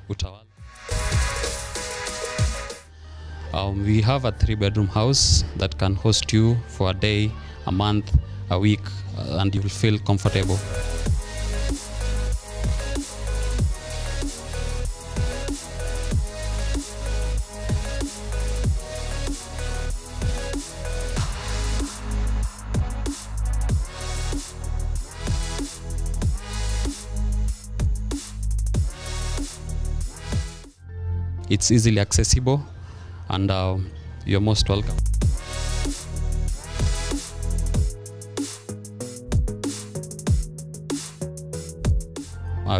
Utawala. We have a 3-bedroom house that can host you for a day, a month, a week, and you will feel comfortable. It's easily accessible, and you're most welcome.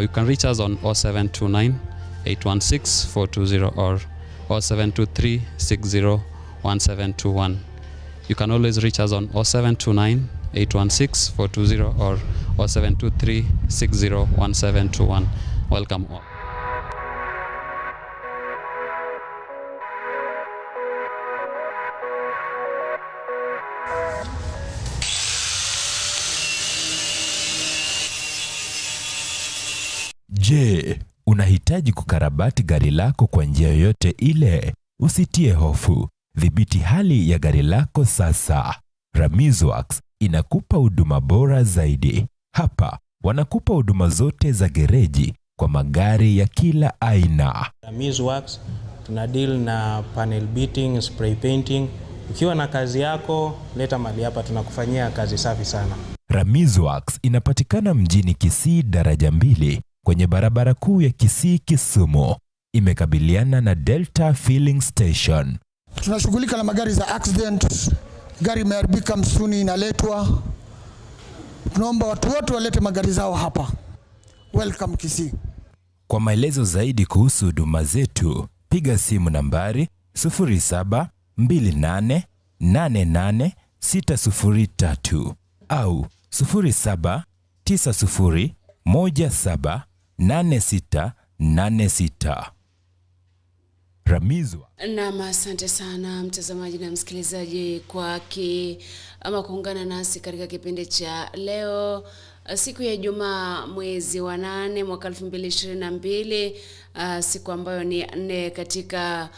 You can reach us on 0729 816 420 or 0723 60 1721. You can always reach us on 0729 816 420 or 0723 60 1721. Welcome all. Je, unahitaji kukarabati gari lako kwa njia yoyote ile? Usitie hofu. Dhibiti hali ya gari lako sasa. Ramizworks inakupa huduma bora zaidi. Hapa wanakupa huduma zote za gereji kwa magari ya kila aina. Ramizworks tuna deal na panel beating, spray painting. Ukiwa na kazi yako, leta mali hapa, tunakufanyia kazi safi sana. Ramizworks inapatikana mjini Kisii daraja 2 kwenye barabara kuu ya Kisii Kisumu. Imekabiliana na Delta Filling Station. Tunashughulika na magari za accident, gari imeharibika msuni inaletwa. Tunaomba watu wote walete magari zao hapa. Welcome Kisii. Kwa maelezo zaidi kuhusu huduma zetu, piga simu nambari 0728 88 603 au 0790 17 86 86. Ramizwa. Naam, asante sana mtazamaji na msikilizaji kwa ama kuungana nasi katika kipindi cha leo, siku ya Ijumaa mwezi wa 8 mwaka 2022, siku ambayo ni 4 katika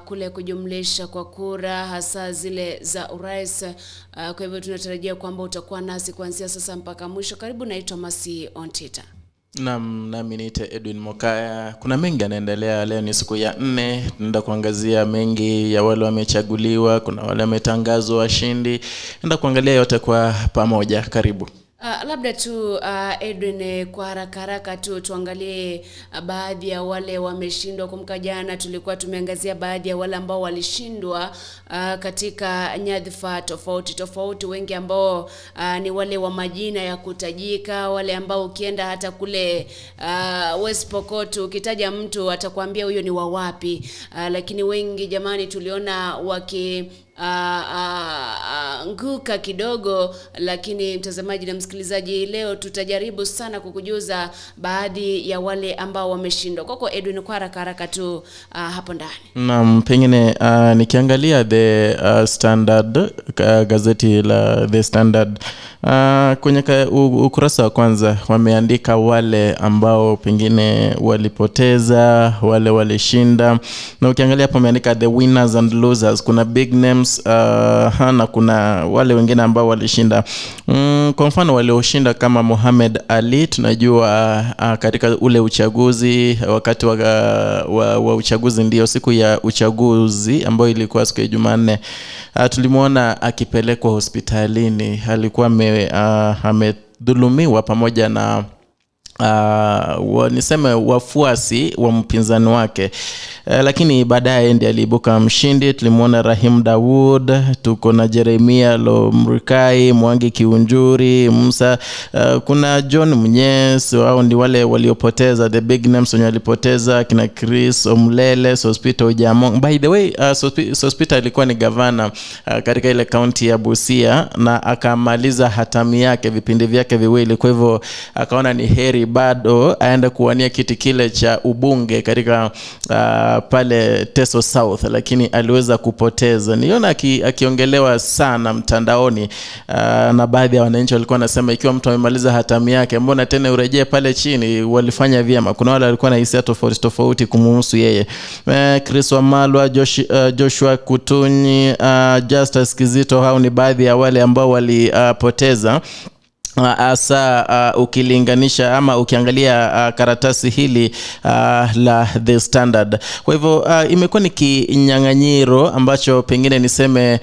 kule kujumlisha kwa kura hasa zile za urais. Kwa hivyo tunatarajia kwamba utakuwa nasi kuanzia sasa mpaka mwisho. Karibu, naitwa Masi Ontita. Naam, nami niite Edwin Mokaya. Kuna mengi yanaendelea leo, ni siku ya 4. Tunaenda kuangazia mengi ya wale wamechaguliwa, kuna wale wametangazwa washindi. Tunaenda kuangalia yote kwa pamoja. Karibu. Labda tu Edwin, kwa haraka haraka tu tuangalie baadhi ya wale wameshindwa. Kumbuka jana tulikuwa tumeangazia baadhi ya wale ambao walishindwa katika nyadhifa tofauti tofauti, wengi ambao ni wale wa majina ya kutajika, wale ambao ukienda hata kule West Pokot ukitaja mtu atakwambia huyo ni wa wapi. Lakini wengi jamani tuliona waki nguka kidogo. Lakini mtazamaji na msikilizaji, leo tutajaribu sana kukujuza baadhi ya wale ambao wameshindwa. Kwako Edwin, kwa haraka haraka tu hapo ndani. Naam, pengine nikiangalia The Standard, gazeti la The Standard, kwenye ukurasa wa kwanza wameandika wale ambao pengine walipoteza, wale walishinda. Na ukiangalia hapo wameandika the winners and losers. Kuna big names na kuna wale wengine ambao walishinda. Kwa mfano walioshinda kama Mohamed Ali, tunajua katika ule uchaguzi, wakati wa uchaguzi, ndio siku ya uchaguzi ambayo ilikuwa siku ya Jumanne, tulimuona akipelekwa hospitalini. Alikuwa amedhulumiwa pamoja na niseme wafuasi wa mpinzani wake, lakini baadaye ndiye aliibuka mshindi. Tulimuona Rahim Dawood, tuko na Jeremia Lomrikai, Mwangi Kiunjuri, Musa, kuna John Mnyes. Hao ndi wale waliopoteza, the big names wenye walipoteza, kina Chris Omlele, Sospita Ojamong. By the way, Sospita alikuwa ni gavana katika ile county ya Busia na akamaliza hatamu yake, vipindi vyake viwili. Kwa hivyo akaona ni heri bado aende kuwania kiti kile cha ubunge katika pale Teso South, lakini aliweza kupoteza. Niliona akiongelewa sana mtandaoni, na baadhi ya wananchi walikuwa wanasema ikiwa mtu amemaliza hatamu yake mbona tena urejee pale chini, walifanya vyema. Kuna wale walikuwa na hisia tofauti tofauti kumhusu yeye. Chris Wamalwa, Joshua Kutunyi, Justus Kizito, hao ni baadhi ya wale ambao walipoteza, hasa ukilinganisha ama ukiangalia karatasi hili la The Standard. Kwa hivyo imekuwa ni kinyang'anyiro ambacho pengine niseme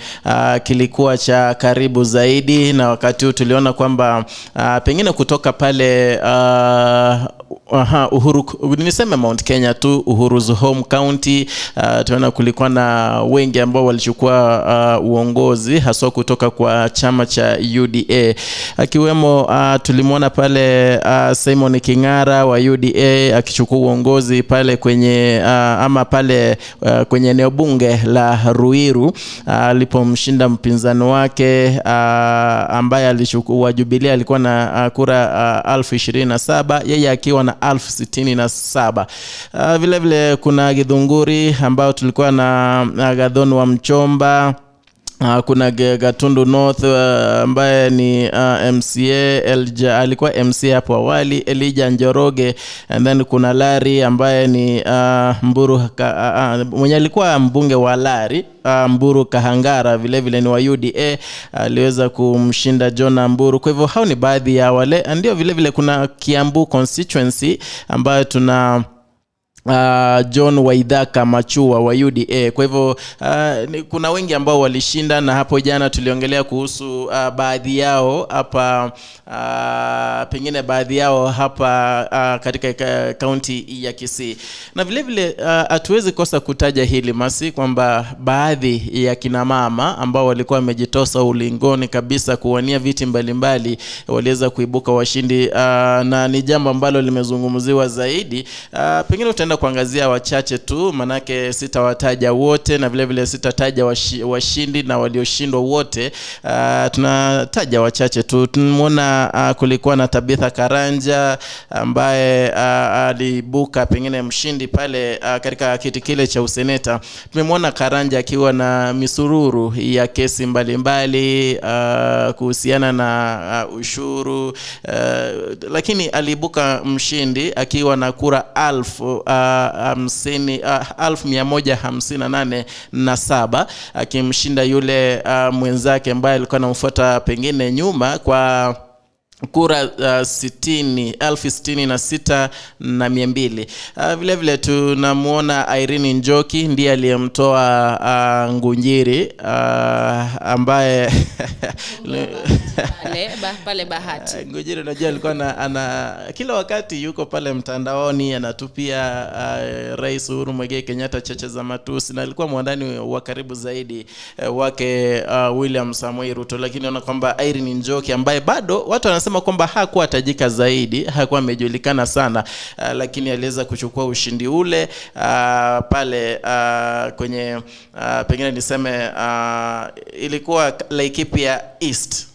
kilikuwa cha karibu zaidi, na wakati huu tuliona kwamba pengine kutoka pale Uhuru, niseme Mount Kenya tu, Uhuru's home county, tunaona kulikuwa na wengi ambao walichukua uongozi haswa kutoka kwa chama cha UDA, akiwemo tulimwona pale Simon King'ara wa UDA akichukua uongozi pale kwenye ama pale kwenye eneo bunge la Ruiru, alipomshinda mpinzani wake ambaye alichukua Jubilee, alikuwa na kura 1027, yeye akiwa na 1067. Vile vile kuna Githunguri ambao tulikuwa na Gathoni wa Mchomba. Kuna Gatundu North ambaye ni MCA Elja, alikuwa MCA hapo awali, Elijah Njoroge, and then kuna Lari ambaye ni Mburu mwenye alikuwa mbunge wa Lari, Mburu Kahangara, vile vile ni wa UDA, aliweza kumshinda John Mburu. Kwa hivyo hao ni baadhi ya wale. Ndio vile vile kuna Kiambu constituency ambayo tuna John Waithaka Machua wa UDA. Kwa hivyo kuna wengi ambao walishinda, na hapo jana tuliongelea kuhusu baadhi yao hapa, pengine baadhi yao hapa katika kaunti ya Kisii. Na vile vile hatuwezi kosa kutaja hili masi kwamba baadhi ya kina mama ambao walikuwa wamejitosa ulingoni kabisa kuwania viti mbalimbali waliweza kuibuka washindi, na ni jambo ambalo limezungumziwa zaidi. Pengine utaenda kuangazia wachache tu, manake sitawataja wote, na vile vile sitataja washindi na walioshindwa wote. Tunataja wachache tu. Tunamuona kulikuwa na Tabitha Karanja ambaye aliibuka pengine mshindi pale katika kiti kile cha useneta. Tumemwona Karanja akiwa na misururu ya kesi mbalimbali kuhusiana na ushuru, lakini aliibuka mshindi akiwa na kura 158,7, akimshinda yule mwenzake ambaye alikuwa anamfuata pengine nyuma kwa kura 66,200. Vile vile tunamuona Irene Njoki ndiye aliyemtoa Ngunjiri ambaye pale Bahati. Ngunjiri unajua alikuwa ana kila wakati yuko pale mtandaoni anatupia Rais Uhuru Muigai Kenyatta cheche za matusi, na alikuwa mwandani wa karibu zaidi wake William Samoei Ruto. Lakini naona kwamba Irene Njoki ambaye bado watu wanasema kwamba hakuwa tajika zaidi, hakuwa amejulikana sana, lakini aliweza kuchukua ushindi ule pale kwenye pengine niseme ilikuwa Laikipia East.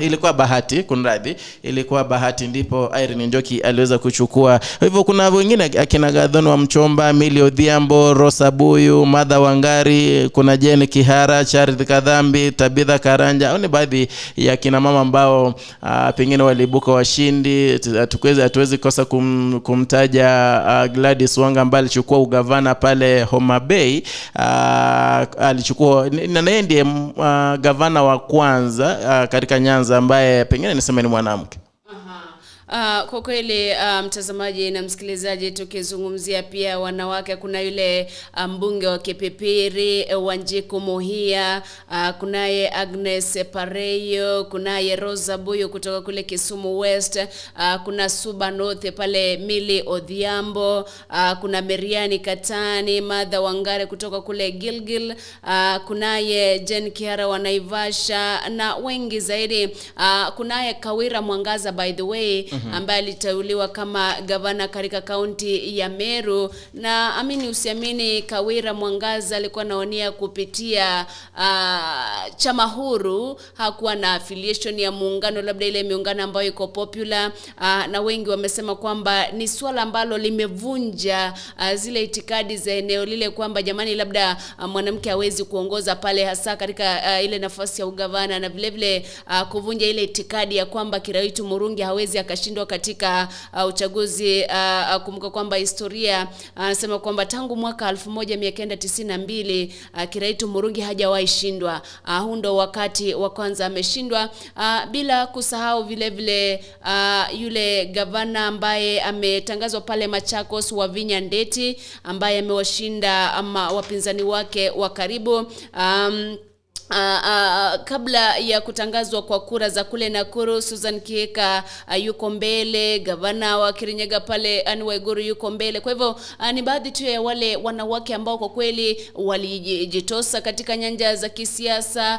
Ilikuwa Bahati, kunradhi, ilikuwa Bahati ndipo Irene Njoki aliweza kuchukua. Hivyo kuna wengine akina Gathoni wa Mchomba, Millie Odhiambo, Rosa Buyu, Martha Wangari, kuna Jane Kihara, Charity Kadhambi, Tabitha Karanja. Hao ni baadhi ya kina mama ambao pengine waliibuka washindi. Hatuwezi kosa kumtaja Gladys Wanga ambaye alichukua ugavana pale Homa Bay. Alichukua na yeye ndiye gavana wa kwanza katika Nyanza ambaye pengine niseme ni mwanamke. Kwa kweli mtazamaji na msikilizaji, tukizungumzia pia wanawake, kuna yule mbunge wa Kipipiri Wanjiku Muhia, kunaye Agnes Pareyo, kunaye Rosa Buyu kutoka kule Kisumu West, kuna Suba North pale Millie Odhiambo, kuna Meriani Katani, Martha Wangare kutoka kule Gilgil, kunaye Jane Kihara wa Naivasha na wengi zaidi. Kunaye Kawira Mwangaza, by the way, ambaye aliteuliwa kama gavana katika kaunti ya Meru. Na amini usiamini, Kawira Mwangaza alikuwa anaonia kupitia chama huru, hakuwa na affiliation ya muungano, labda ile miungano ambayo iko popular, na wengi wamesema kwamba ni swala ambalo limevunja zile itikadi za eneo lile kwamba jamani, labda mwanamke hawezi kuongoza pale, hasa katika ile nafasi ya ugavana, na vile vile kuvunja ile itikadi ya kwamba Kiraitu Murungi hawezi akashindwa katika uchaguzi. Kumbuka kwamba historia anasema kwamba tangu mwaka 1992 Kiraitu Murungi hajawahi shindwa. Huu ndo wakati wa kwanza ameshindwa. Bila kusahau vile vile yule gavana ambaye ametangazwa pale Machakos, Wavinya Ndeti, ambaye amewashinda ama wapinzani wake wa karibu. Kabla ya kutangazwa kwa kura za kule Nakuru, Susan Kihika yuko mbele, gavana wa Kirinyaga pale Anne Waiguru yuko mbele. Kwa hivyo ni baadhi tu ya wale wanawake ambao kwa kweli walijitosa katika nyanja za kisiasa.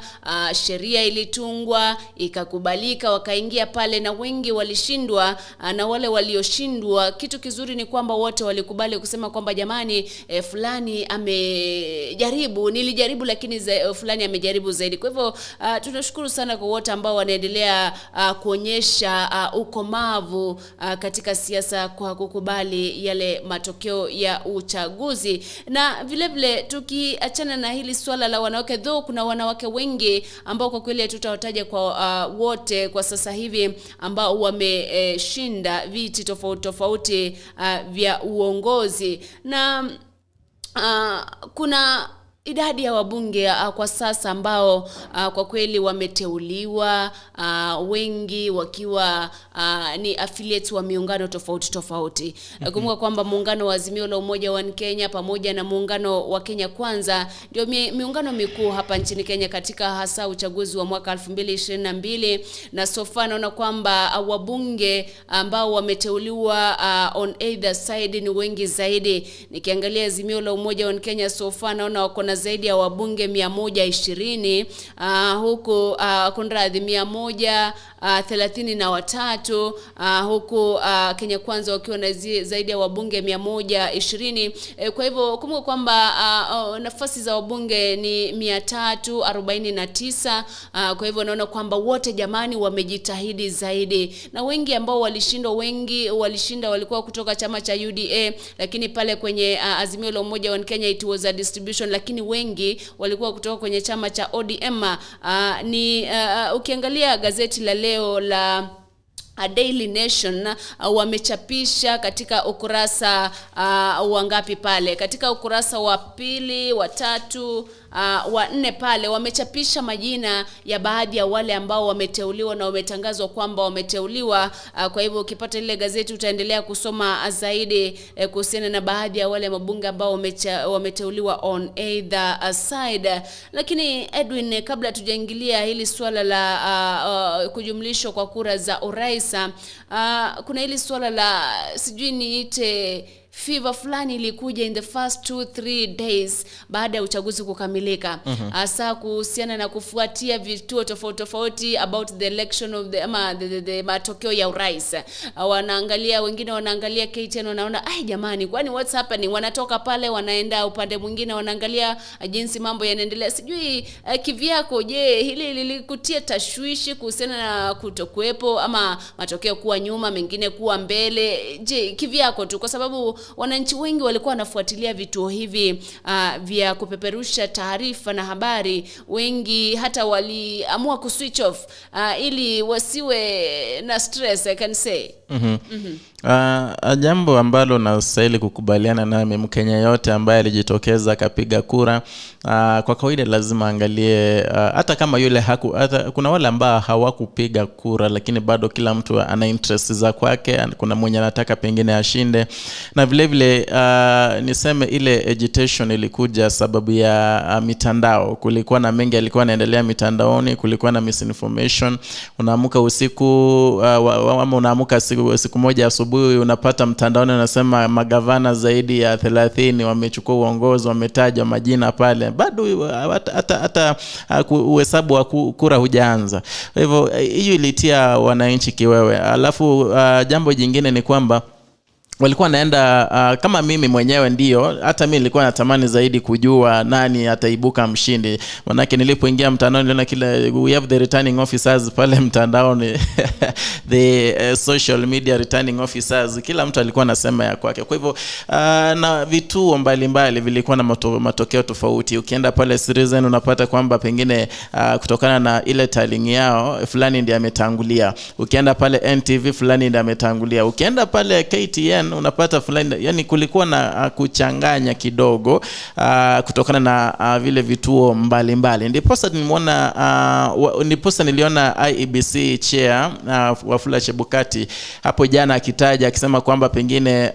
Sheria ilitungwa ikakubalika, wakaingia pale na wengi walishindwa, na wale walioshindwa, kitu kizuri ni kwamba wote walikubali kusema kwamba jamani, fulani amejaribu, nilijaribu lakini fulani amejaribu zaidi. Kwa hivyo tunashukuru sana kwa wote ambao wanaendelea kuonyesha ukomavu katika siasa kwa kukubali yale matokeo ya uchaguzi. Na vile vile tukiachana na hili swala la wanawake, though kuna wanawake wengi ambao kwa kweli tutawataja kwa wote kwa sasa hivi ambao wameshinda viti tofauti tofauti vya uongozi, na kuna idadi ya wabunge kwa sasa ambao kwa kweli wameteuliwa, wengi wakiwa ni affiliates wa miungano tofauti tofauti. Kumbuka kwamba muungano wa Azimio la Umoja wa Kenya pamoja na muungano wa Kenya Kwanza ndio miungano mikuu hapa nchini Kenya katika hasa uchaguzi wa mwaka 2022, na so far naona kwamba wabunge ambao wameteuliwa on either side ni wengi zaidi. Nikiangalia Azimio la Umoja wa Kenya so far naona wako na zaidi ya wabunge 120, huku kunradhi 133, huku Kenya Kwanza wakiwa na zaidi ya wabunge 120. Kwa hivyo kumbuka kwamba nafasi za wabunge ni 349. Kwa hivyo naona kwamba wote jamani wamejitahidi zaidi, na wengi ambao walishindwa, wengi walishinda walikuwa kutoka chama cha UDA, lakini pale kwenye Azimio la Umoja wa Kenya it was a distribution, lakini wengi walikuwa kutoka kwenye chama cha ODM. Ukiangalia gazeti la leo la Daily Nation, wamechapisha katika ukurasa wangapi pale, katika ukurasa wa pili, wa tatu, wa nne pale wamechapisha majina ya baadhi ya wale ambao wameteuliwa na wametangazwa kwamba wameteuliwa. Kwa hivyo ukipata ile gazeti utaendelea kusoma zaidi kuhusiana na baadhi ya wale mabunge ambao wameteuliwa on either side. Lakini Edwin, kabla tujaingilia hili swala la kujumlishwa kwa kura za urais, kuna hili swala la sijui niite fever fulani ilikuja in the first 2-3 days baada ya uchaguzi kukamilika, hasa kuhusiana na kufuatia vituo tofauti tofauti about the election of the ama the matokeo ya urais. Wanaangalia, wengine wanaangalia KTN wanaona ai jamani, kwani what's happening? Wanatoka pale wanaenda upande mwingine wanaangalia jinsi mambo yanaendelea. Sijui kivyako, je, hili lilikutia tashwishi kuhusiana na kutokuwepo ama matokeo kuwa nyuma mengine kuwa mbele? Je, kivyako tu, kwa sababu wananchi wengi walikuwa wanafuatilia vituo hivi vya kupeperusha taarifa na habari, wengi hata waliamua ku switch off ili wasiwe na stress, I can say. Jambo ambalo nastahili kukubaliana nami, Mkenya yote ambaye alijitokeza akapiga kura, kwa kawaida lazima angalie, hata kama yule hata kuna wale ambao hawakupiga kura, lakini bado kila mtu ana interest za kwake, kuna mwenye anataka pengine ashinde, na vile vile niseme ile agitation ilikuja sababu ya mitandao. Kulikuwa na mengi yalikuwa yanaendelea mitandaoni, kulikuwa na misinformation. Unaamka usiku ama unaamka siku moja asubuhi unapata mtandaoni unasema magavana zaidi ya 30 wamechukua uongozi, wametaja majina pale, bado hata uhesabu wa kura hujaanza. Kwa hivyo hiyo ilitia wananchi kiwewe. Alafu jambo jingine ni kwamba walikuwa naenda kama mimi mwenyewe ndio hata mimi nilikuwa natamani zaidi kujua nani ataibuka mshindi. Manake nilipoingia mtandaoni niliona kila we have the returning officers pale mtandaoni the social media returning officers, kila mtu alikuwa anasema ya kwake. Kwa hivyo na vituo mbalimbali vilikuwa na matokeo tofauti. Ukienda pale Citizen unapata kwamba pengine kutokana na ile tallying yao fulani ndiye ametangulia. Ukienda pale NTV fulani ndiye ametangulia. Ukienda pale KTN unapata fulani. Yani kulikuwa na kuchanganya kidogo kutokana na vile vituo mbalimbali. Ndiposa nimeona ndiposa niliona IEBC chair Wafula Chebukati hapo jana akitaja akisema kwamba pengine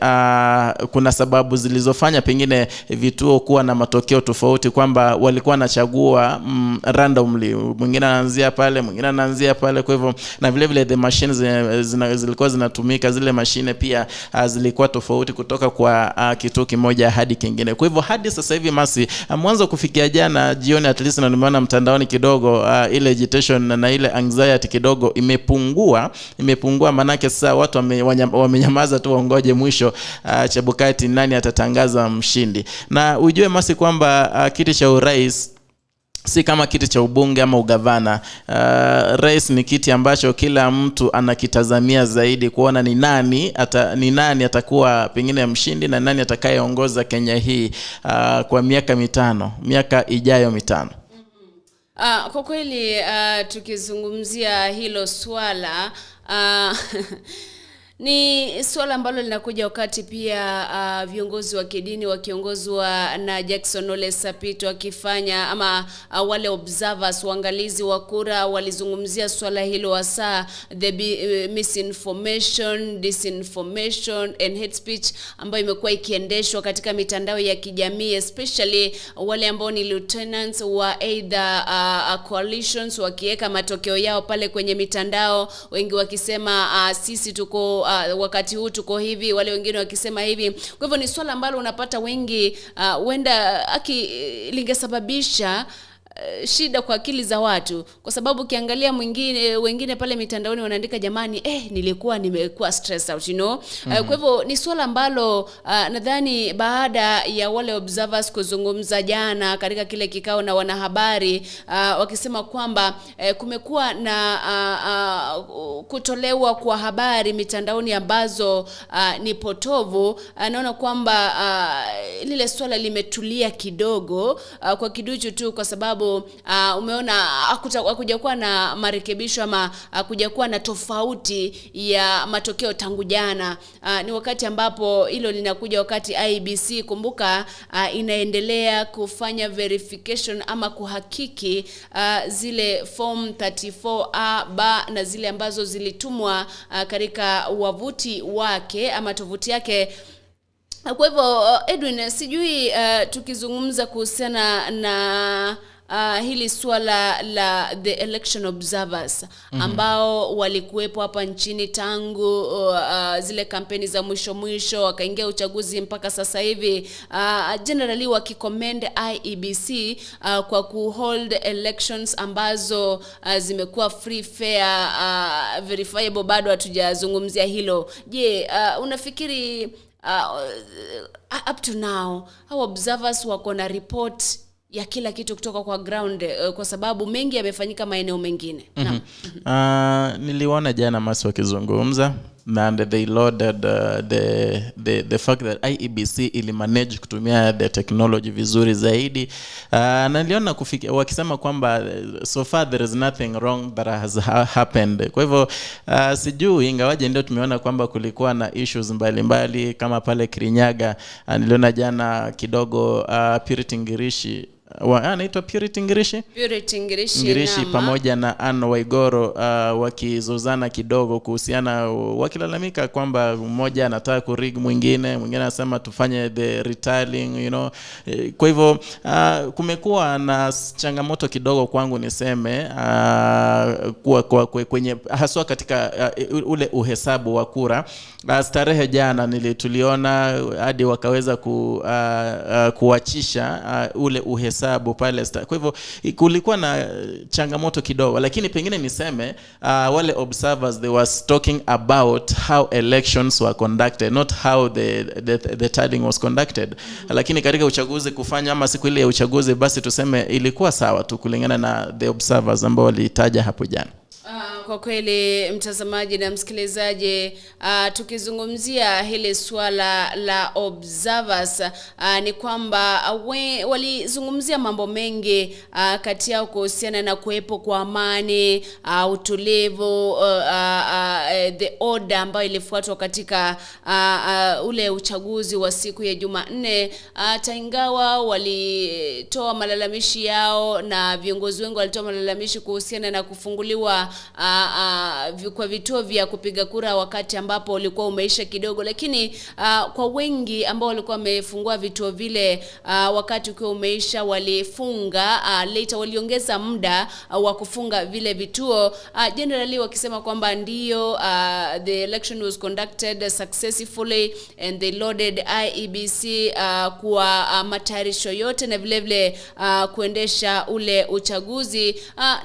kuna sababu zilizofanya pengine vituo kuwa na matokeo tofauti, kwamba walikuwa wanachagua randomly, mwingine anaanzia pale, mwingine anaanzia pale. Kwa hivyo na vile vile the machines zilikuwa zinatumika, zile mashine pia zilikuwa tofauti kutoka kwa kituo kimoja hadi kingine. Kwa hivyo hadi sasa hivi Masi, mwanzo kufikia jana jioni at least na nimeona mtandaoni kidogo ile agitation na ile anxiety kidogo imepungua, manake sasa watu wamenyamaza tu waongoje mwisho Chebukati nani atatangaza mshindi. Na ujue Masi kwamba kiti cha urais si kama kiti cha ubunge ama ugavana. Rais ni kiti ambacho kila mtu anakitazamia zaidi kuona ni nani atakuwa pengine mshindi na nani atakayeongoza Kenya hii kwa miaka 5, miaka ijayo 5. Kwa kweli tukizungumzia hilo swala ni swala ambalo linakuja wakati pia viongozi wa kidini wakiongozwa na Jackson Ole Sapito wakifanya ama wale observers waangalizi wa kura walizungumzia swala hilo, hasa the misinformation, disinformation and hate speech ambayo imekuwa ikiendeshwa katika mitandao ya kijamii, especially wale ambao ni lieutenants wa either coalitions wakiweka matokeo yao pale kwenye mitandao, wengi wakisema sisi tuko wakati huu tuko hivi, wale wengine wakisema hivi. Kwa hivyo ni swala ambalo unapata wengi huenda lingesababisha shida kwa akili za watu, kwa sababu ukiangalia wengine pale mitandaoni wanaandika jamani, nilikuwa nimekuwa stressed out, you know. Kwa hivyo ni swala ambalo nadhani baada ya wale observers kuzungumza jana katika kile kikao na wanahabari wakisema kwamba kumekuwa na kutolewa kwa habari mitandaoni ambazo ni potovu, naona kwamba lile swala limetulia kidogo kwa kiduchu tu, kwa sababu umeona hakujakuwa na marekebisho ama hakujakuwa na tofauti ya matokeo tangu jana. Ni wakati ambapo hilo linakuja wakati IEBC kumbuka inaendelea kufanya verification ama kuhakiki zile form 34A B na zile ambazo zilitumwa katika wavuti wake ama tovuti yake. Kwa hivyo Edwin, sijui tukizungumza kuhusiana na hili swala la the election observers ambao walikuwepo hapa nchini tangu zile kampeni za mwisho wakaingia uchaguzi mpaka sasa hivi, generally wakicommend IEBC kwa kuhold elections ambazo zimekuwa free, fair, verifiable. Bado hatujazungumzia hilo. Je, unafikiri up to now how observers wako na report ya kila kitu kutoka kwa ground, kwa sababu mengi yamefanyika maeneo mengine? Niliona jana Masi wakizungumza and they loaded the fact that IEBC ili manage kutumia the technology vizuri zaidi. Na niliona wakisema kwamba so far there is nothing wrong that has happened. Kwa hivyo sijui, ingawaje ndio tumeona kwamba kulikuwa na issues mbalimbali kama pale Kirinyaga. Niliona jana kidogo Purity Ngirishi anaitwa Purity Ngirishi, Purity Ngirishi pamoja na Anne Waigoro, wakizozana kidogo kuhusiana, wakilalamika kwamba mmoja anataka kurig mwingine anasema tufanye the retallying, you know. Kwa hivyo kumekuwa na changamoto kidogo kwangu niseme, kwa kwenye haswa katika ule uhesabu wa kura. Starehe jana tuliona hadi wakaweza kuachisha ule uhesabu pale. Kwa hivyo kulikuwa na changamoto kidogo, lakini pengine niseme wale observers, they was talking about how elections were conducted, not how the tallying was conducted. Lakini katika uchaguzi kufanya ama siku ile ya uchaguzi, basi tuseme ilikuwa sawa tu kulingana na the observers ambao walitaja hapo jana. Kwa kweli mtazamaji na msikilizaji, tukizungumzia hili swala la observers, ni kwamba walizungumzia mambo mengi, kati yao kuhusiana na kuwepo kwa amani, utulivu, the order ambayo ilifuatwa katika ule uchaguzi wa siku ya Jumanne. Ingawa walitoa malalamishi yao na viongozi wengi walitoa malalamishi kuhusiana na kufunguliwa kwa vituo vya kupiga kura wakati ambapo ulikuwa umeisha kidogo, lakini kwa wengi ambao walikuwa wamefungua vituo vile wakati ukiwa umeisha, walifunga later, waliongeza muda wa kufunga vile vituo, generally wakisema kwamba ndio the election was conducted successfully and they loaded IEBC kwa matayarisho yote na vile vile kuendesha ule uchaguzi.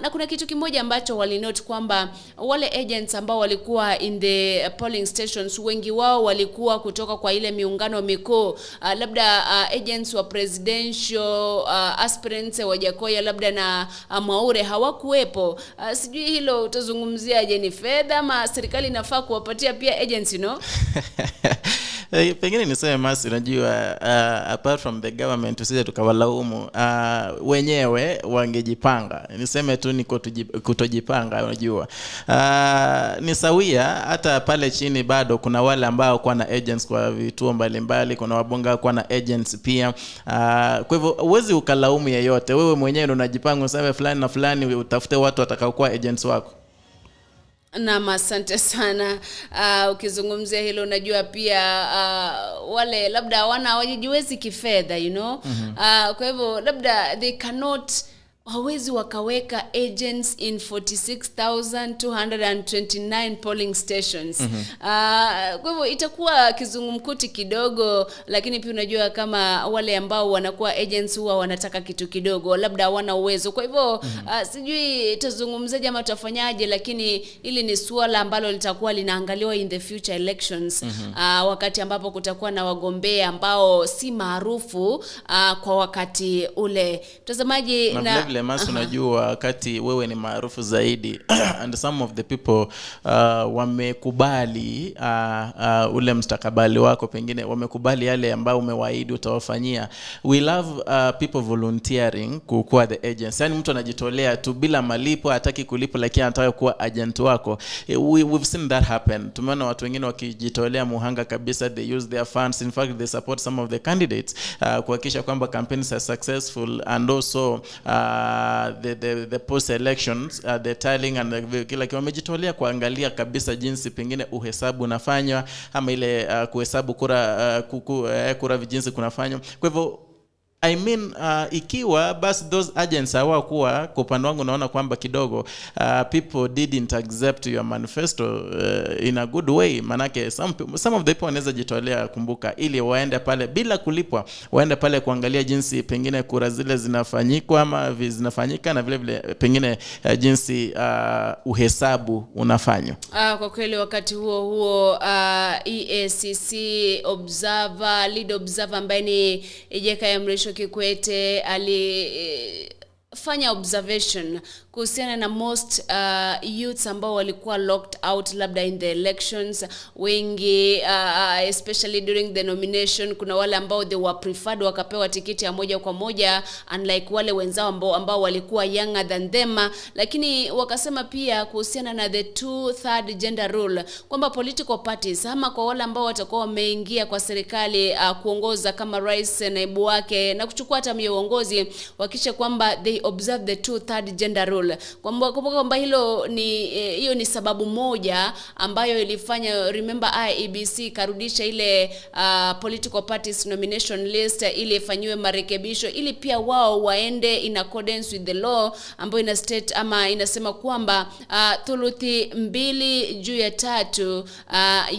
Na kuna kitu kimoja ambacho walinote kwamba wale agents ambao walikuwa in the polling stations, wengi wao walikuwa kutoka kwa ile miungano mikuu, labda agents wa presidential aspirants Wajakoya labda na Mwaure hawakuwepo. Sijui hilo utazungumziaje, ni fedha ama serikali inafaa kuwapatia pia agents, you know? Pengine niseme Masi, unajua apart from the government usije tukawalaumu, wenyewe wangejipanga. Niseme tu ni kutojipanga, unajua. Ni sawia hata pale chini bado kuna wale ambao kwa na agents kwa vituo mbalimbali, kuna wabunge kwa na agents pia. Kwa hivyo huwezi ukalaumu yeyote. Wewe mwenyewe unajipanga useme fulani na fulani, utafute watu watakaokuwa agents wako. Naam, asante sana. Ukizungumzia hilo, unajua pia wale labda hawajiwezi kifedha, you know. Kwa hivyo labda they cannot, hawezi wakaweka agents in 46,229 polling stations. Kwa hivyo itakuwa kizungumkuti kidogo, lakini pia unajua kama wale ambao wanakuwa agents huwa wanataka kitu kidogo, labda hawana uwezo. Kwa hivyo sijui tuzungumzeje ama tutafanyaje, lakini hili ni suala ambalo litakuwa linaangaliwa in the future elections, wakati ambapo kutakuwa na wagombea ambao si maarufu kwa wakati ule. Mtazamaji na Masi, unajua wakati wewe ni maarufu zaidi and some of the people wamekubali ule mstakabali wako, pengine wamekubali yale ambayo umewaahidi utawafanyia. We love people volunteering kuwa the agents. Yani mtu anajitolea tu bila malipo, hataki kulipo, lakini anataka kuwa agent wako. We've seen that happen. Tumeona watu wengine wakijitolea muhanga kabisa, they use their funds, in fact they support some of the candidates kuhakikisha kwamba campaigns are successful, and also the post elections, the tallying and kila kitu. Wamejitolea kuangalia kabisa jinsi pengine uhesabu unafanywa ama ile kuhesabu kura, kura jinsi kunafanywa. Kwa hivyo I mean, ikiwa basi those agents hawakuwa, kwa upande wangu naona kwamba kidogo people didn't accept your manifesto in a good way. Manake some of the people wanaweza jitolea, kumbuka, ili waende pale bila kulipwa, waende pale kuangalia jinsi pengine kura zile zinafanyikwa ama zinafanyika, na vile vile pengine jinsi uhesabu unafanywa. Kwa kweli wakati huo huo EACC observer, lead observer ambaye ni Jakaya Mrisho Kikwete Fanya observation kuhusiana na most youths ambao walikuwa locked out labda in the elections, wengi, especially during the nomination, kuna wale ambao they were preferred wakapewa tikiti ya moja kwa moja, unlike wale wenzao ambao walikuwa younger than them. Lakini wakasema pia kuhusiana na the 2/3 gender rule kwamba political parties ama kwa wale ambao watakuwa wameingia kwa serikali kuongoza kama rais, naibu wake na kuchukua hatamu ya uongozi, wakisha kwamba they observe the 2/3 gender rule. Kwamba kumbuka kwamba hilo ni hiyo ni sababu moja ambayo ilifanya, remember, IEBC karudisha ile political parties nomination list ili ifanyiwe marekebisho ili pia wao waende in accordance with the law ambayo ina state ama inasema kwamba 2/3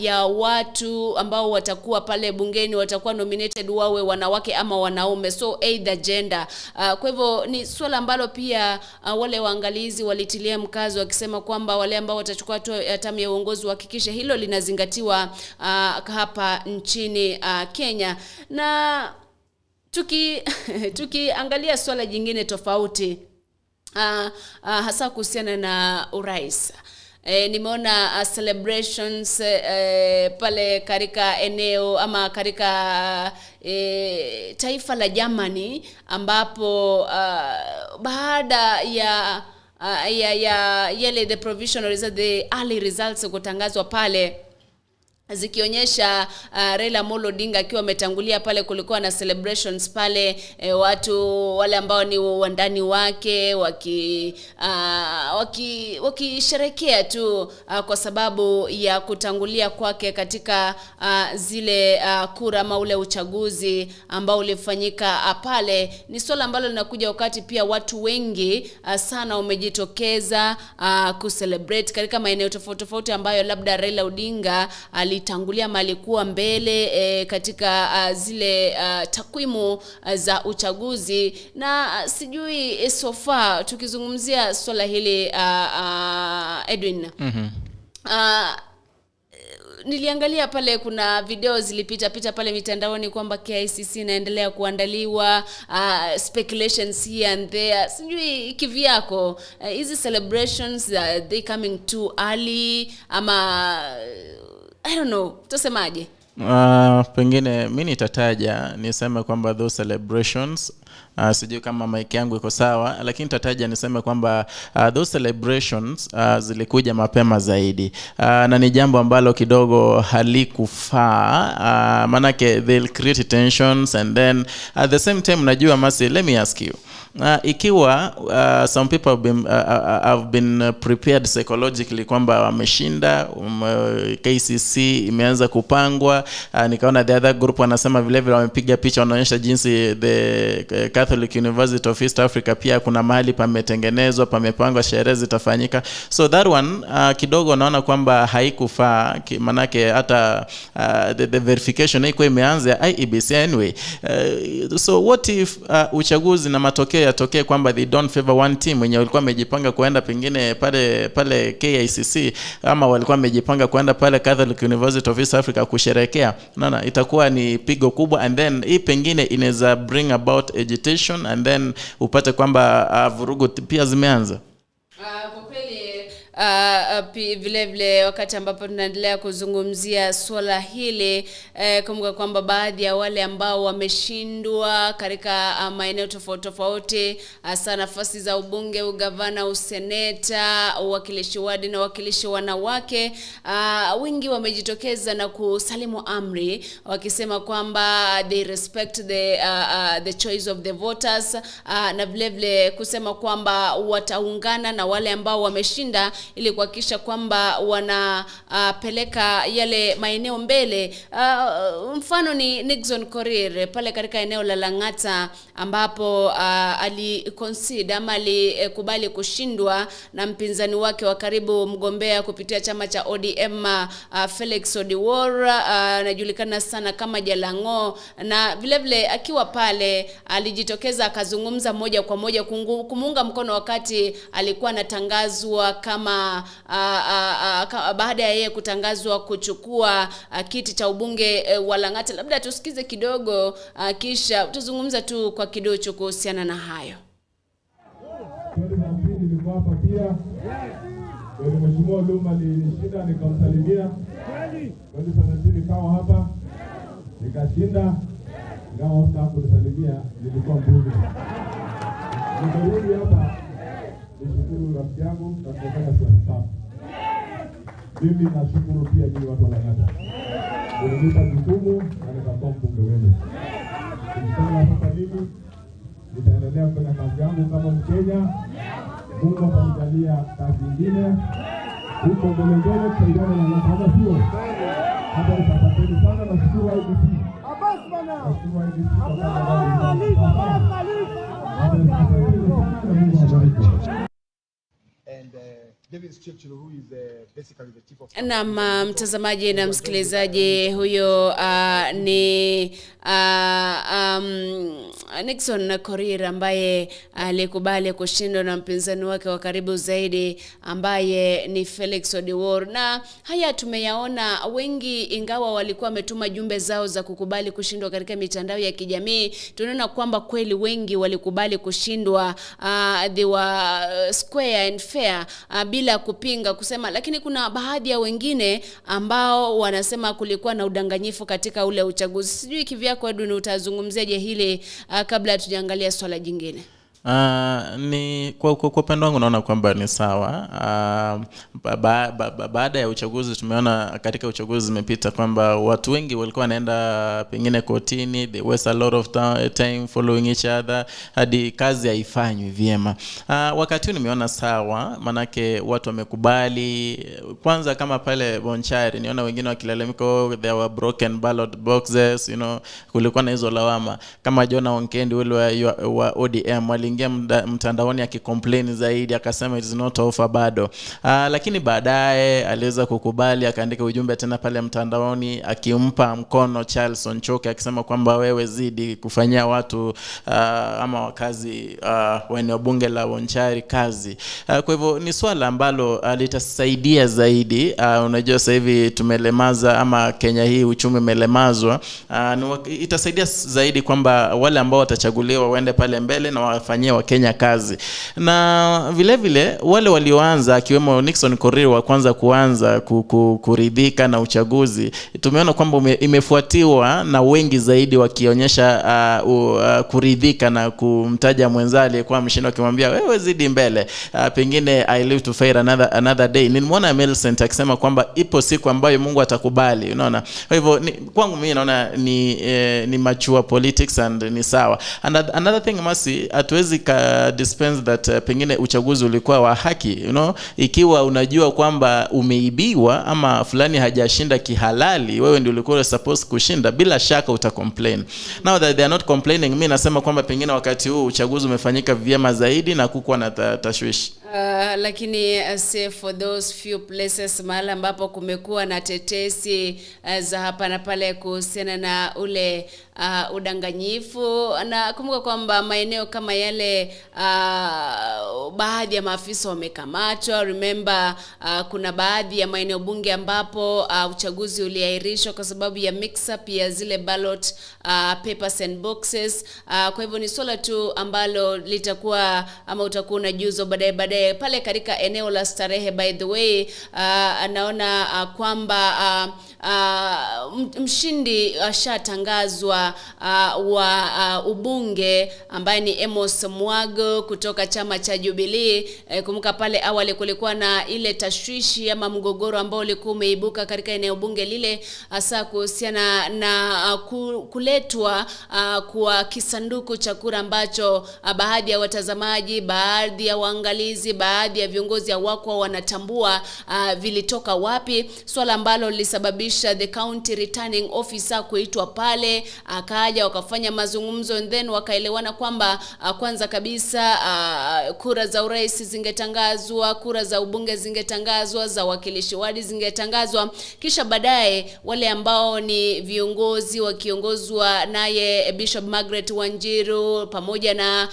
ya watu ambao watakuwa pale bungeni watakuwa nominated wawe wanawake ama wanaume, so either gender. Kwa hivyo ni swala ambalo pia wale waangalizi walitilia mkazo wakisema kwamba wale ambao watachukua hatamu ya uongozi wahakikishe hilo linazingatiwa hapa nchini Kenya. Na tukiangalia swala jingine tofauti, hasa kuhusiana na urais, nimeona celebrations pale katika eneo ama katika taifa la Germany, ambapo baada ya yale the provisional result, the early results kutangazwa pale zikionyesha Raila Amolo Odinga akiwa ametangulia pale, kulikuwa na celebrations pale, watu wale ambao ni wandani wake wakisherehekea tu kwa sababu ya kutangulia kwake katika zile kura ama ule uchaguzi ambao ulifanyika pale. Ni swala ambalo linakuja wakati pia watu wengi sana wamejitokeza kucelebrate katika maeneo tofauti tofauti ambayo labda Raila Odinga alitangulia ama alikuwa mbele katika zile takwimu za uchaguzi. Na sijui, so far tukizungumzia swala hili, Edwin, niliangalia pale kuna video zilipita pita pale mitandaoni kwamba KICC inaendelea kuandaliwa, speculations here and there. Sijui kivyako, hizi celebrations, they coming too early ama I don't know, tusemaje? Pengine mi nitataja niseme kwamba those celebrations, sijui kama mic yangu iko sawa, lakini nitataja niseme kwamba those celebrations zilikuja mapema zaidi, na ni jambo ambalo kidogo halikufaa, manake they'll create tensions, and then at the same time, najua Masi, let me ask you, ikiwa some people have been prepared psychologically kwamba wameshinda, KCC imeanza kupangwa, nikaona the other group wanasema vile vile wamepiga picha wanaonyesha jinsi the Catholic University of East Africa pia kuna mahali pametengenezwa, pamepangwa, sherehe zitafanyika. So that one, kidogo naona kwamba haikufaa, manake hata the verification haikuwa imeanza ya IEBC anyway. So what if uchaguzi na matokeo yatokee kwamba they don't favor one team wenye walikuwa wamejipanga kuenda pengine pale pale KICC ama walikuwa wamejipanga kuenda pale Catholic University of East Africa kusherehekea? Naona itakuwa ni pigo kubwa, and then hii pengine inaweza bring about agitation, and then upate kwamba vurugu pia zimeanza. Kwa kweli, vile vile wakati ambapo tunaendelea kuzungumzia suala hili, kumbuka kwamba baadhi ya wale ambao wameshindwa katika maeneo tofauti tofauti, hasa nafasi za ubunge, ugavana, useneta, uwakilishi wadi na uwakilishi wanawake, wengi wamejitokeza na kusalimu amri wakisema kwamba they respect the choice of the voters, na vile vile kusema kwamba wataungana na wale ambao wameshinda ili kuhakikisha kwamba wanapeleka yale maeneo mbele. Mfano ni Nixon Korir pale katika eneo la Lang'ata ambapo aliconcede ama alikubali kushindwa na mpinzani wake wa karibu, mgombea kupitia chama cha ODM, Felix Odiwuor, anajulikana sana kama Jalango, na vile vile akiwa pale alijitokeza akazungumza moja kwa moja kumuunga mkono wakati alikuwa anatangazwa kama baada ya yeye kutangazwa kuchukua kiti cha ubunge wa Lang'ata. Labda tusikize kidogo, kisha tuzungumza tu kwa kidocho kuhusiana na hayo. Busia. Yes. Mheshimiwa Luma alinishinda nikamsalimia. 2017 nikawa hapa nikashinda, ingawa sasa kunisalimia nilikuwa mbunge. Nikarudi hapa nishukuru rafiki yangu na kufanya siasa. Mimi nashukuru pia nyinyi watu wa Lang'ata. Mlinipa jukumu na nikakuwa mbunge wenu. Inshallah sasa mimi nitaendelea kufanya kazi yangu kama Mkenya. Mungu atanijalia kazi nyingine huko mbele mbele, tusaidiane na Lang'ata, sio? Hapa asanteni sana, nashukuru IEBC. Nashukuru IEBC kwa kazi. Mungu awabariki. And David Churchill, who is basically the chief of... Naam, mtazamaji na msikilizaji, huyo ni Nixon Korir ambaye alikubali kushindwa na mpinzani wake wa karibu zaidi ambaye ni Felix Odiwuor. Na haya tumeyaona wengi, ingawa walikuwa wametuma jumbe zao za kukubali kushindwa katika mitandao ya kijamii, tunaona kwamba kweli wengi walikubali kushindwa. They were square and fair, bila kupinga kusema, lakini kuna baadhi ya wengine ambao wanasema kulikuwa na udanganyifu katika ule uchaguzi. Sijui kivyako Edwin utazungumziaje hili kabla hatujaangalia swala jingine? Ni kwa upande wangu naona kwamba ni sawa. Baada ya uchaguzi tumeona katika uchaguzi zimepita kwamba watu wengi walikuwa wanaenda pengine kotini, they waste a lot of time following each other hadi kazi haifanywi vyema. Wakati huu nimeona sawa, manake watu wamekubali. Kwanza kama pale Bonchari niona wengine wakilalamika, oh, there were broken ballot boxes, you know, kulikuwa na hizo lawama. Kama Jonah Onkendi ule wa ODM wali mtandaoni akicomplain zaidi, akasema it is not over bado. Lakini baadaye aliweza kukubali, akaandika ujumbe tena pale mtandaoni akimpa mkono Charles Onchoke akisema kwamba wewe zidi kufanyia watu ama wakazi wa eneo bunge la Bonchari kazi. Kwa hivyo ni swala ambalo litasaidia zaidi. Unajua sasa hivi tumelemaza, ama Kenya hii uchumi umelemazwa. Itasaidia zaidi kwamba wale ambao watachaguliwa waende pale mbele na wafanyie wa Kenya kazi. Na vile vile wale walioanza akiwemo Nixon Korir wa kwanza kuanza kuridhika na uchaguzi, tumeona kwamba imefuatiwa na wengi zaidi wakionyesha kuridhika na kumtaja mwenza aliyekuwa mshindi akimwambia wewe zidi mbele, pengine I live to fight another day. Nilimwona Millicent akisema kwamba ipo siku ambayo Mungu atakubali, unaona. Kwa hivyo kwangu mimi naona ni mature politics and ni sawa. And another thing masi, hatuwezi dispense that pengine uchaguzi ulikuwa wa haki, you know, ikiwa unajua kwamba umeibiwa ama fulani hajashinda kihalali, wewe ndio ulikuwa supposed kushinda, bila shaka uta complain. Now that they are not complaining, mimi nasema kwamba pengine wakati huu uchaguzi umefanyika vyema zaidi na kukuwa na tashwishi. Lakini say for those few places mahali ambapo kumekuwa na tetesi za hapa na pale kuhusiana na ule udanganyifu, na kumbuka kwamba maeneo kama yale baadhi ya maafisa wamekamatwa. Remember kuna baadhi ya maeneo bunge ambapo uchaguzi uliahirishwa kwa sababu ya mix up ya zile ballot papers and boxes. Kwa hivyo ni swala tu ambalo litakuwa ama utakuwa unajuzo baadaye pale katika eneo la Starehe. By the way, naona kwamba mshindi ashatangazwa wa ubunge ambaye ni Amos Mwago kutoka chama cha Jubilee. Kumbuka pale awali kulikuwa na ile tashwishi ama mgogoro ambao ulikuwa umeibuka katika eneo bunge lile, hasa kuhusiana na kuletwa kwa kisanduku cha kura ambacho baadhi ya watazamaji, baadhi ya waangalizi, baadhi ya viongozi hawakuwa wanatambua vilitoka wapi, swala ambalo lilisababisha the county returning officer kuitwa pale, akaja wakafanya mazungumzo and then wakaelewana kwamba kwanza kabisa kura za urais zingetangazwa, kura za ubunge zingetangazwa, za wakilishi wadi zingetangazwa, kisha baadaye wale ambao ni viongozi wakiongozwa naye Bishop Margaret Wanjiru pamoja na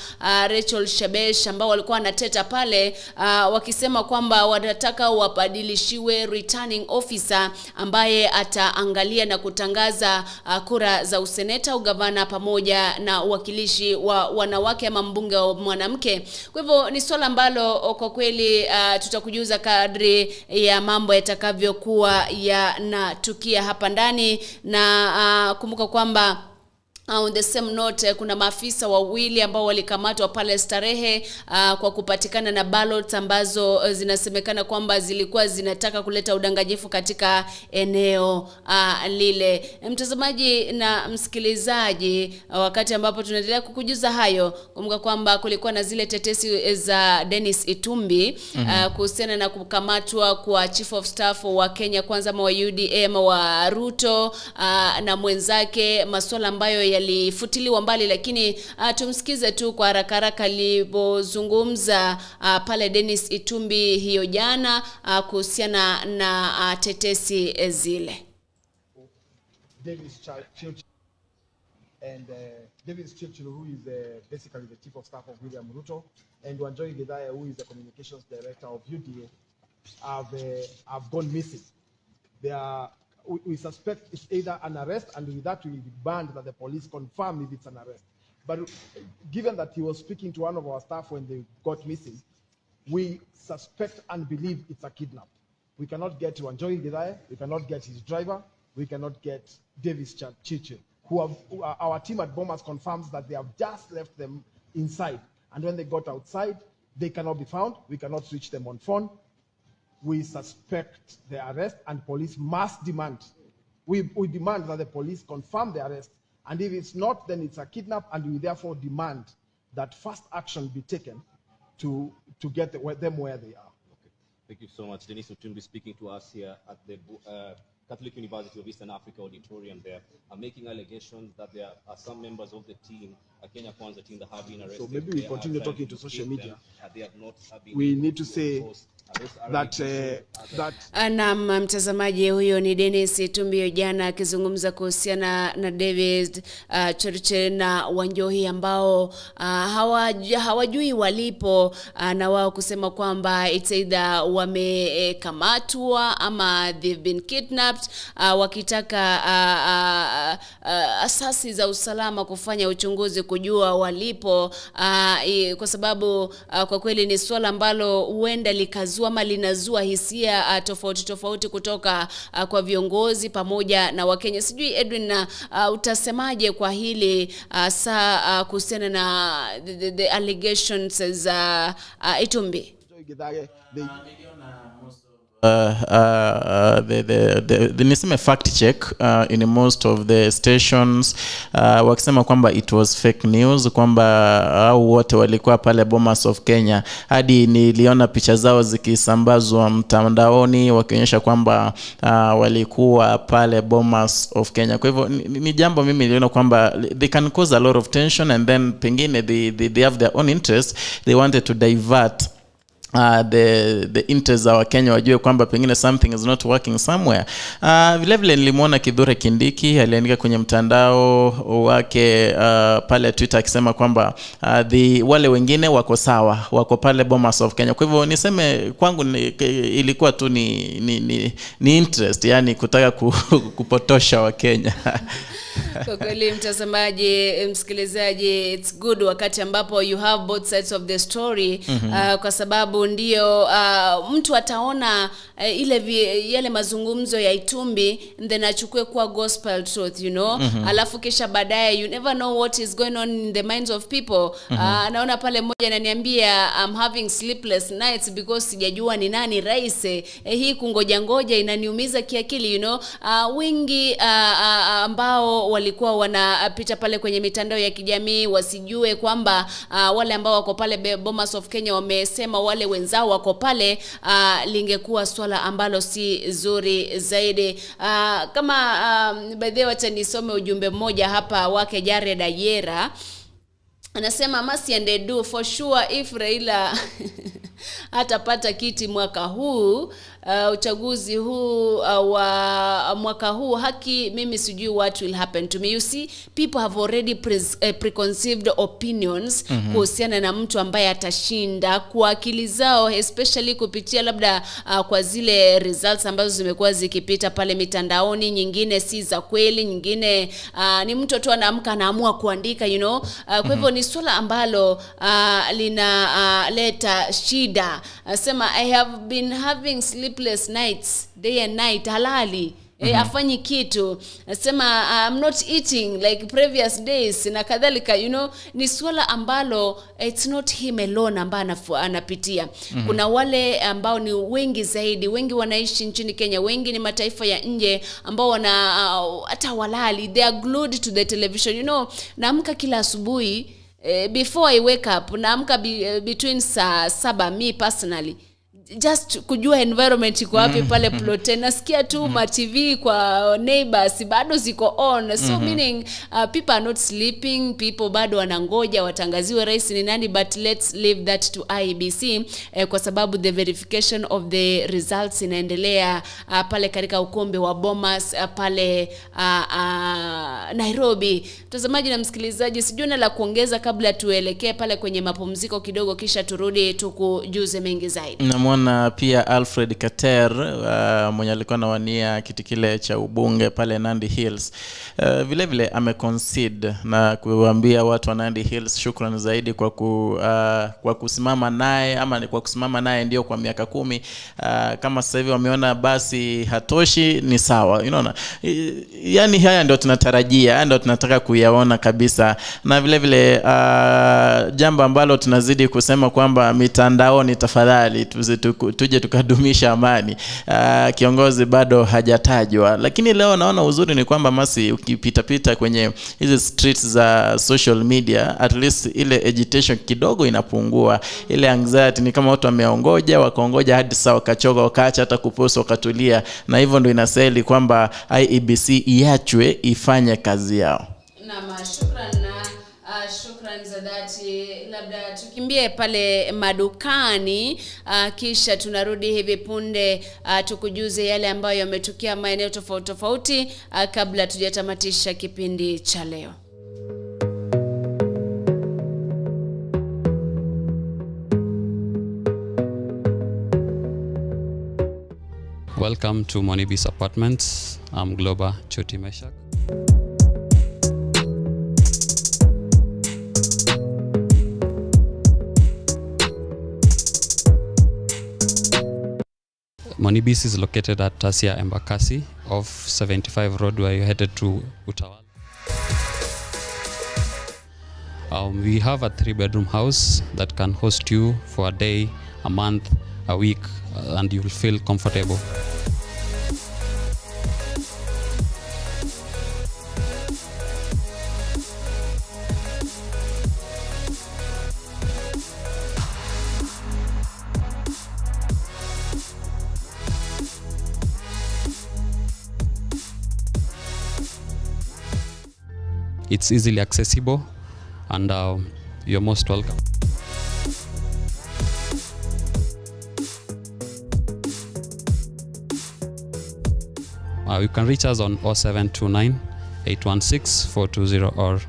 Rachel Shebesh ambao walikuwa wanateta pale, pale wakisema kwamba wanataka wabadilishiwe returning officer ambaye ataangalia na kutangaza kura za useneta, ugavana pamoja na uwakilishi wa wanawake ama mbunge wa mwanamke. Kwa hivyo ni swala ambalo kwa kweli tutakujuza kadri ya mambo yatakavyokuwa yanatukia hapa ndani. Na kumbuka kwamba on the same note, kuna maafisa wawili ambao walikamatwa pale Starehe kwa kupatikana na ballots ambazo zinasemekana kwamba zilikuwa zinataka kuleta udanganyifu katika eneo lile. Mtazamaji na msikilizaji, wakati ambapo tunaendelea kukujuza hayo, kumbuka kwamba kulikuwa na zile tetesi za Dennis Itumbi kuhusiana na kukamatwa kwa Chief of Staff wa Kenya Kwanza ama wa UDA ama wa Ruto na mwenzake, masuala ambayo yalifutiliwa mbali, lakini tumsikize tu kwa haraka haraka alipozungumza pale Dennis Itumbi hiyo jana kuhusiana na tetesi zile. Davis Churchill and Davis Churchill, who is basically the chief of staff of William Ruto, and Wanjohi Githae, who is the communications director of UDA, have gone missing. They are we suspect it's either an arrest, and with that we demand that the police confirm if it's an arrest. But given that he was speaking to one of our staff when they got missing, we suspect and believe it's a kidnap. We cannot get Wanjohi Githae, we cannot get his driver, we cannot get Davis Churchill, who our team at Bomas confirms that they have just left them inside. And when they got outside, they cannot be found. We cannot reach them on phone. We suspect the arrest, and police must demand. We demand that the police confirm the arrest. And if it's not, then it's a kidnap, and we therefore demand that fast action be taken to get them where they are. Okay. Thank you so much. Dennis Itumbi speaking to us here at the Catholic University of Eastern Africa Auditorium there, are making allegations that there are some members of the team, a Kenya Kwanza team, that have been arrested. So maybe we continue talking to social media. They have not been We need to say that Na mtazamaji, huyo ni Dennis Itumbi jana akizungumza kuhusiana na David Churchill na Wanjohi ambao hawajui walipo, na wao kusema kwamba it's either wamekamatwa ama they've been kidnapped, wakitaka asasi za usalama kufanya uchunguzi kujua walipo, kwa sababu kwa kweli ni swala ambalo huenda likazua ama linazua hisia tofauti tofauti kutoka kwa viongozi pamoja na Wakenya. Sijui Edwin, utasemaje kwa hili saa kuhusiana na the allegations za Itumbi? The niseme fact check in most of the stations wakisema kwamba it was fake news, kwamba au wote walikuwa pale Bomas of Kenya. Hadi niliona picha zao zikisambazwa mtandaoni wakionyesha kwamba walikuwa pale Bomas of Kenya. Kwa hivyo ni jambo mimi niliona kwamba they can cause a lot of tension, and then pengine they have their own interest, they wanted to divert the interest za Wakenya wajue kwamba pengine something is not working somewhere. Vile vile nilimuona Kithure Kindiki aliandika kwenye mtandao wake pale Twitter akisema kwamba wale wengine wako sawa, wako pale Bomas of Kenya. Kwa hivyo niseme kwangu ilikuwa tu ni interest, yani kutaka kupotosha Wakenya. Kwa kweli mtazamaji, msikilizaji, it's good wakati ambapo you have both sides of the story, kwa sababu ndio mtu ataona yale mazungumzo ya Itumbi then achukue kwa gospel truth, you know. Alafu kisha baadaye you never know what is going on in the minds of people. Naona pale mmoja ananiambia I'm having sleepless nights because sijajua ni nani rais. Hii kungoja ngoja inaniumiza kiakili, you know. Wengi ambao walikuwa wanapita pale kwenye mitandao ya kijamii wasijue kwamba wale ambao wako pale Bomas of Kenya wamesema wale wenzao wako pale, lingekuwa swala ambalo si zuri zaidi. Kama by the way, wacha nisome ujumbe mmoja hapa wake Jared Ayera. Anasema Masi and Edu, for sure if Raila atapata kiti mwaka huu, uchaguzi huu wa mwaka huu, haki mimi sijui what will happen to me. You see, people have already preconceived opinions kuhusiana na mtu ambaye atashinda kwa akili zao, especially kupitia labda kwa zile results ambazo zimekuwa zikipita pale mitandaoni. Nyingine si za kweli, nyingine ni mtu tu anaamka anaamua kuandika, you know. Kwa hivyo ni swala ambalo lina leta shida. Sema I have been having sleepless nights, day and night, halali afanyi kitu. Nasema I'm not eating like previous days na kadhalika, you know. Ni swala ambalo it's not him alone ambaye anapitia. Kuna wale ambao ni wengi zaidi, wengi wanaishi nchini Kenya, wengi ni mataifa ya nje ambao wana hata walali, they are glued to the television. Naamka kila asubuhi, before I wake up, naamka between saa 7, me personally, just kujua environment iko wapi pale plot. Nasikia tu ma TV kwa neighbors bado ziko on, so meaning people are not sleeping, people bado wanangoja watangaziwe rais ni nani. But let's leave that to IEBC, kwa sababu the verification of the results inaendelea pale katika ukumbi wa Bomas pale Nairobi. Mtazamaji na msikilizaji, sijui na la kuongeza kabla tuelekee pale kwenye mapumziko kidogo, kisha turudi tukujuze mengi zaidi. Namwona pia Alfred Keter, mwenye alikuwa anawania kiti kile cha ubunge pale Nandi Hills. Vile vile ameconcede na kuambia watu wa Nandi Hills shukran zaidi kwa kusimama naye, ama ni kwa kusimama naye ndio kwa miaka 10. Kama sasa hivi wameona basi hatoshi, ni sawa. Unaona? Yani haya ndio tunatarajia, haya ndio tunataka kuyaona kabisa. Na vile vile jambo ambalo tunazidi kusema kwamba mitandaoni, tafadhali tuje tukadumisha amani. Kiongozi bado hajatajwa, lakini leo naona uzuri ni kwamba masi ukipita pita kwenye hizi streets za social media, at least ile agitation kidogo inapungua, ile anxiety. Ni kama watu wameongoja, wakaongoja hadi saa wakachoka, wakaacha hata kupost, wakatulia, na hivyo ndo inastahili kwamba IEBC iachwe ifanye kazi yao. Naam, shukran na shukran za dhati. Labda tukimbie pale madukani, kisha tunarudi hivi punde tukujuze yale ambayo yametukia maeneo tofauti tofauti kabla tujatamatisha kipindi cha leo. Welcome to Monibis Apartments. I'm Globa Choti Meshak. Monibis is located at Tasia Embakasi off 75 Road where you're headed to Utawala. We have a 3-bedroom house that can host you for a day, a month, a week, and you will feel comfortable. It's easily accessible, and you're most welcome. You can reach us on 0729 816 420 or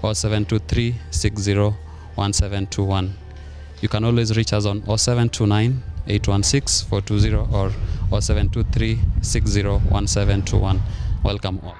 0723 60 1721. You can always reach us on 0729 816 420 or 0723 60 1721. Welcome all.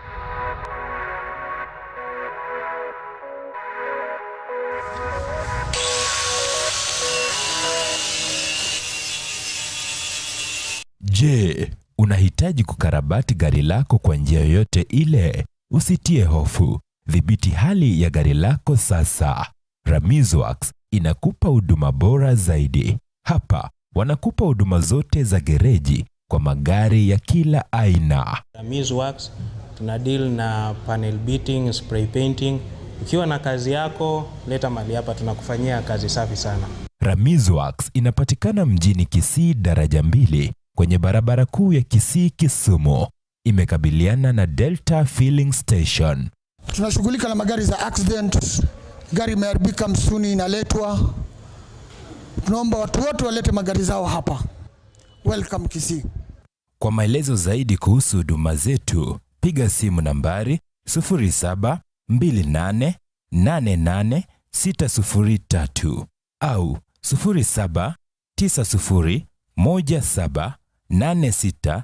Je, unahitaji kukarabati gari lako kwa njia yoyote ile? Usitie hofu. Dhibiti hali ya gari lako sasa. Ramizworks inakupa huduma bora zaidi. Hapa wanakupa huduma zote za gereji kwa magari ya kila aina. Ramiz Works tuna deal na panel beating, spray painting. Ukiwa na kazi yako, leta mali hapa, tunakufanyia kazi safi sana. Ramizworks inapatikana mjini Kisii, daraja 2, kwenye barabara kuu ya Kisii Kisumu. Imekabiliana na Delta Filling Station. Tunashughulika na magari za accident, gari imeharibika msituni inaletwa. Tunaomba watu wote walete magari zao hapa. Welcome Kisii. Kwa maelezo zaidi kuhusu huduma zetu, piga simu nambari 0728888603 au 07901786.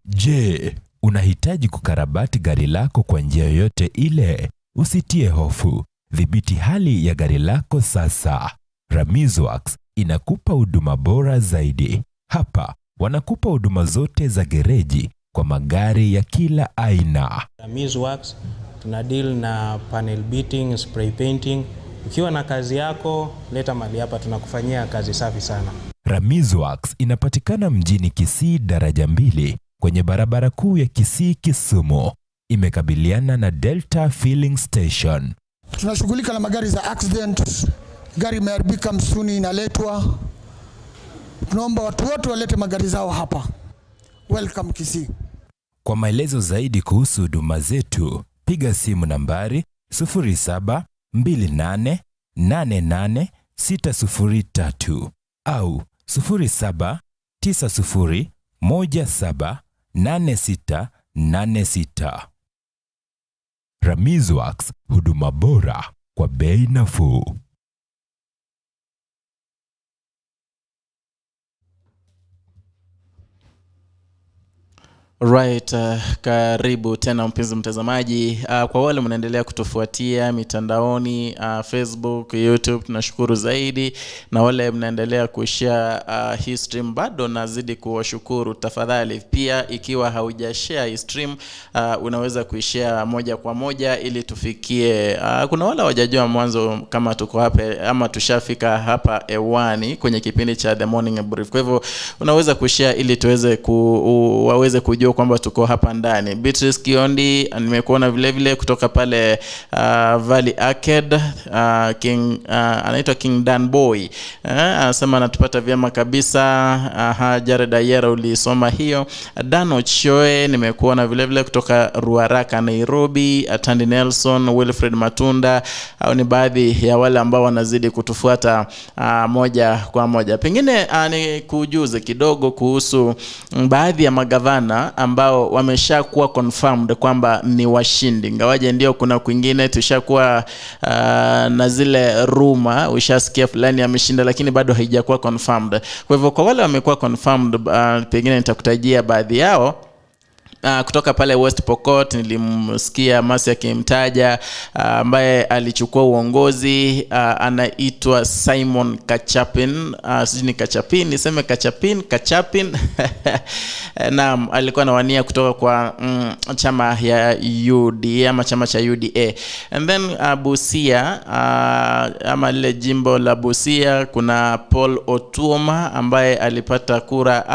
Je, unahitaji kukarabati gari lako kwa njia yoyote ile? Usitie hofu. Dhibiti hali ya gari lako sasa. Ramizworks inakupa huduma bora zaidi. Hapa wanakupa huduma zote za gereji kwa magari ya kila aina. Ramizworks tuna deal na panel beating, spray painting. Ukiwa na kazi yako, leta mali hapa, tunakufanyia kazi safi sana. Ramizworks inapatikana mjini Kisii daraja 2 kwenye barabara kuu ya Kisii Kisumu. Imekabiliana na Delta Filling Station. Tunashughulika na magari za accident, gari imeharibika msituni inaletwa. Tunaomba watu wote walete magari zao hapa. Welcome Kisii. Kwa maelezo zaidi kuhusu huduma zetu, piga simu nambari 0728888603 au 0790178686. Ramizworks, huduma bora kwa bei nafuu. Right, karibu tena mpenzi mtazamaji. Kwa wale mnaendelea kutufuatia mitandaoni, Facebook, YouTube, tunashukuru zaidi, na wale mnaendelea kushare hii stream bado nazidi kuwashukuru. Tafadhali pia ikiwa haujashare hii stream, unaweza kuishare moja kwa moja ili tufikie. Kuna wale hawajajua mwanzo kama tuko hapa ama tushafika hapa hewani kwenye kipindi cha The Morning Brief. Kwa hivyo unaweza kushare ili tuweze waweze kujua kwamba tuko hapa ndani. Beatrice Kiondi nimekuona vile vile kutoka pale Valley Arcade, King, anaitwa King Dan Boy. Anasema anatupata vyema kabisa. Jared Ayera ulisoma hiyo. Dan Ochoe nimekuona vile vile kutoka Ruaraka Nairobi. Atandi Nelson, Wilfred Matunda, au ni baadhi ya wale ambao wanazidi kutufuata moja kwa moja. Pengine nikujuze kidogo kuhusu baadhi ya magavana ambao wameshakuwa confirmed kwamba ni washindi. Ingawaje ndio kuna kwingine tushakuwa na zile rumor, ushasikia fulani ameshinda lakini bado haijakuwa confirmed. Kwa hivyo kwa wale wamekuwa confirmed, pengine nitakutajia baadhi yao. Kutoka pale West Pokot nilimsikia Masi akimtaja ambaye alichukua uongozi, anaitwa Simon Kachapin, sijui ni Kachapin, niseme Kachapin, Kachapin. Naam, alikuwa anawania kutoka kwa chama ya UDA ama chama cha UDA. And then Busia, ama lile jimbo la Busia, kuna Paul Otuoma ambaye alipata kura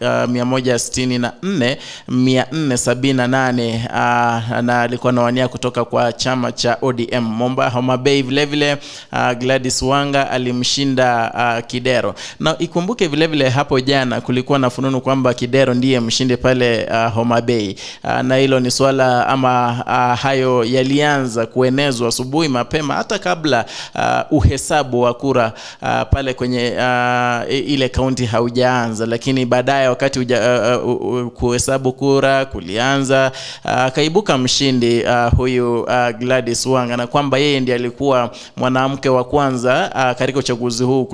164,478, na alikuwa anawania kutoka kwa chama cha ODM. Momba Homa Bay vile vile, Gladys Wanga alimshinda Kidero. Na ikumbuke vile vile hapo jana kulikuwa na fununu kwamba Kidero ndiye mshindi pale Homa Bay. Na hilo ni swala ama hayo yalianza kuenezwa asubuhi mapema hata kabla uhesabu wa kura pale kwenye ile kaunti haujaanza, lakini baadaye wakati kuhesabu kura kulianza, akaibuka mshindi huyu Gladys Wanga, na kwamba yeye ndiye alikuwa mwanamke wa kwanza katika uchaguzi huu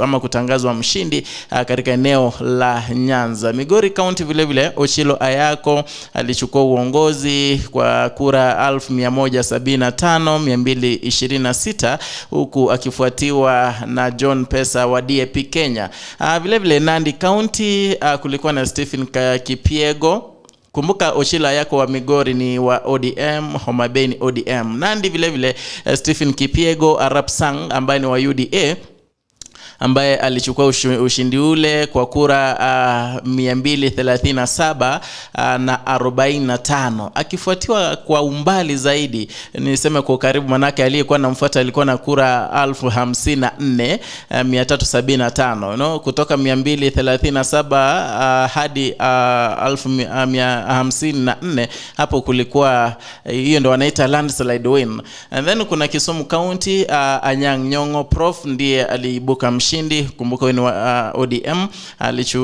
ama kutangazwa mshindi katika eneo la Nyanza. Migori County vile vile Ochilo Ayako alichukua uongozi kwa kura 1175,226, huku akifuatiwa na John Pesa wa DAP Kenya. Vile vile Nandi County kulikuwa na Stephen Kipiego. Kumbuka Ochilo Ayako wa Migori ni wa ODM, Homa Bay ni ODM. Nandi vile vile Stephen Kipiego Arap Sang ambaye ni wa UDA, ambaye alichukua ushindi ule kwa kura 237 na 45, akifuatiwa kwa umbali zaidi, niseme kwa karibu, manake aliyekuwa anamfuata alikuwa na kura 54,375, no? Kutoka 237 hadi 1054, hapo kulikuwa hiyo ndo wanaita landslide win. And then kuna Kisumu County, Anyang' Nyong'o Prof ndiye aliibuka mshindi mshindi. Kumbuka ni wa ODM,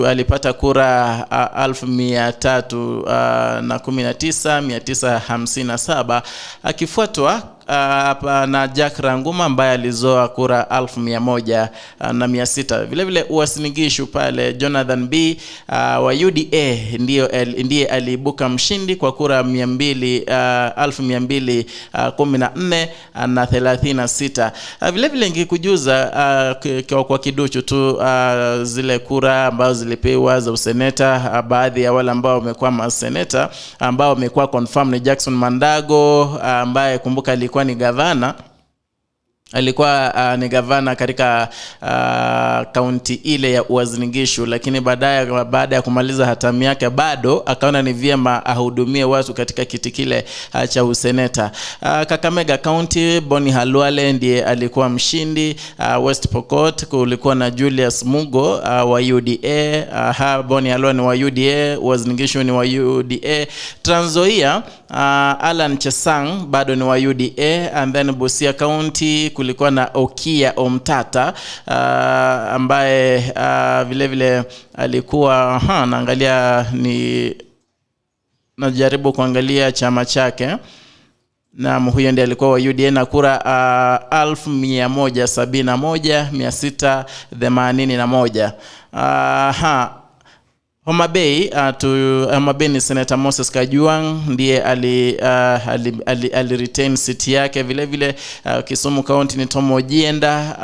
alipata kura 319,957, akifuatwa na Jack Ranguma ambaye alizoa kura 1,100,600. Vile vile Uasin Gishu pale Jonathan B wa UDA ndiye aliibuka mshindi kwa kura 214,036. Vile vile ningekujuza kwa kiduchu tu zile kura ambazo zilipewa za useneta. Baadhi ya wale ambao wamekuwa maseneta ambao wamekuwa confirm ni Jackson Mandago ambaye kumbuka alikuwa ni gavana. Alikuwa ni gavana katika kaunti ile ya Uasin Gishu, lakini baadaye baada ya kumaliza hatamu yake bado akaona ni vyema ahudumie watu katika kiti kile cha useneta. Kakamega County, Boni Halwale ndiye alikuwa mshindi. West Pokot kulikuwa na Julius Mugo wa UDA. Boni Halwale ni wa UDA, Uasin Gishu ni wa UDA. Trans Nzoia, Alan Chesang bado ni wa UDA. And then Busia County kulikuwa na Okia Omtata ambaye vile vile alikuwa naangalia ni najaribu kuangalia chama chake. Na huyo ndiye alikuwa wa UDA na kura 171,681. Homa Bay, Homa Bay ni Senator Moses Kajwang ndiye ali retain seat yake. Vile vile Kisumu County ni Tom Ojienda.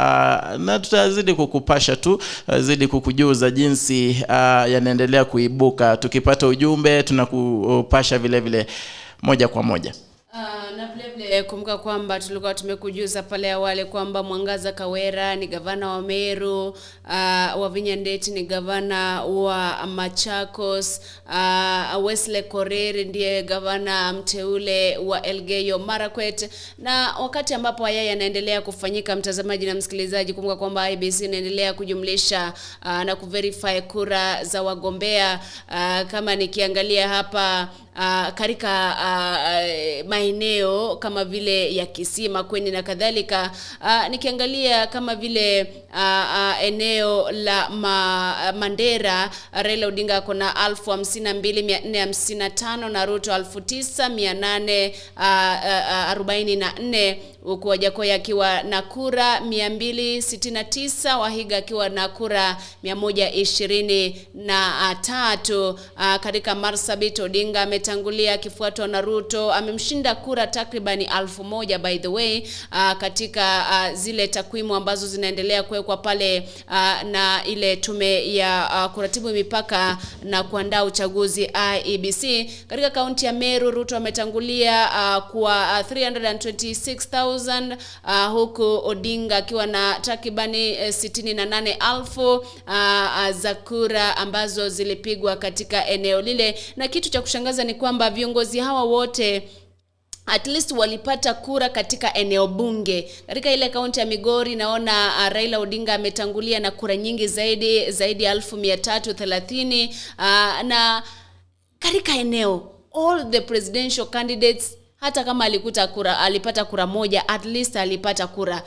Na tutazidi kukupasha tu, zidi kukujuza jinsi yanaendelea kuibuka. Tukipata ujumbe tunakupasha vile vile moja kwa moja. Na vile vile kumbuka kwamba tulikuwa tumekujuza pale awali kwamba Mwangaza Kawera ni gavana wa Meru, Wavinya Ndeti ni gavana wa Machakos, Wesley Korir ndiye gavana mteule wa Elgeyo Marakwet. Na wakati ambapo haya yanaendelea kufanyika, mtazamaji na msikilizaji, kumbuka kwamba IEBC inaendelea kujumlisha na kuverify kura za wagombea. Kama nikiangalia hapa katika maeneo kama vile ya Kisii, Makueni na kadhalika, nikiangalia kama vile eneo la Mandera, Raila Odinga kuna 52,455 na Ruto 9,844, huku Wajakoya akiwa na kura 269, Wahiga akiwa na kura 123. Katika Marsabit, Odinga ametangulia akifuatwa na Ruto, amemshinda kura takribani 1,000 by the way, katika zile takwimu ambazo zinaendelea kuwekwa pale na ile tume ya kuratibu mipaka na kuandaa uchaguzi IEBC. Katika kaunti ya Meru, Ruto ametangulia kwa 326,000, huku Odinga akiwa na takribani 68,000 za kura ambazo zilipigwa katika eneo lile. Na kitu cha kushangaza ni kwamba viongozi hawa wote at least walipata kura katika eneo bunge. Katika ile kaunti ya Migori naona Raila Odinga ametangulia na kura nyingi zaidi ya 1,330, na katika eneo all the presidential candidates hata kama alipata kura moja, at least alipata kura.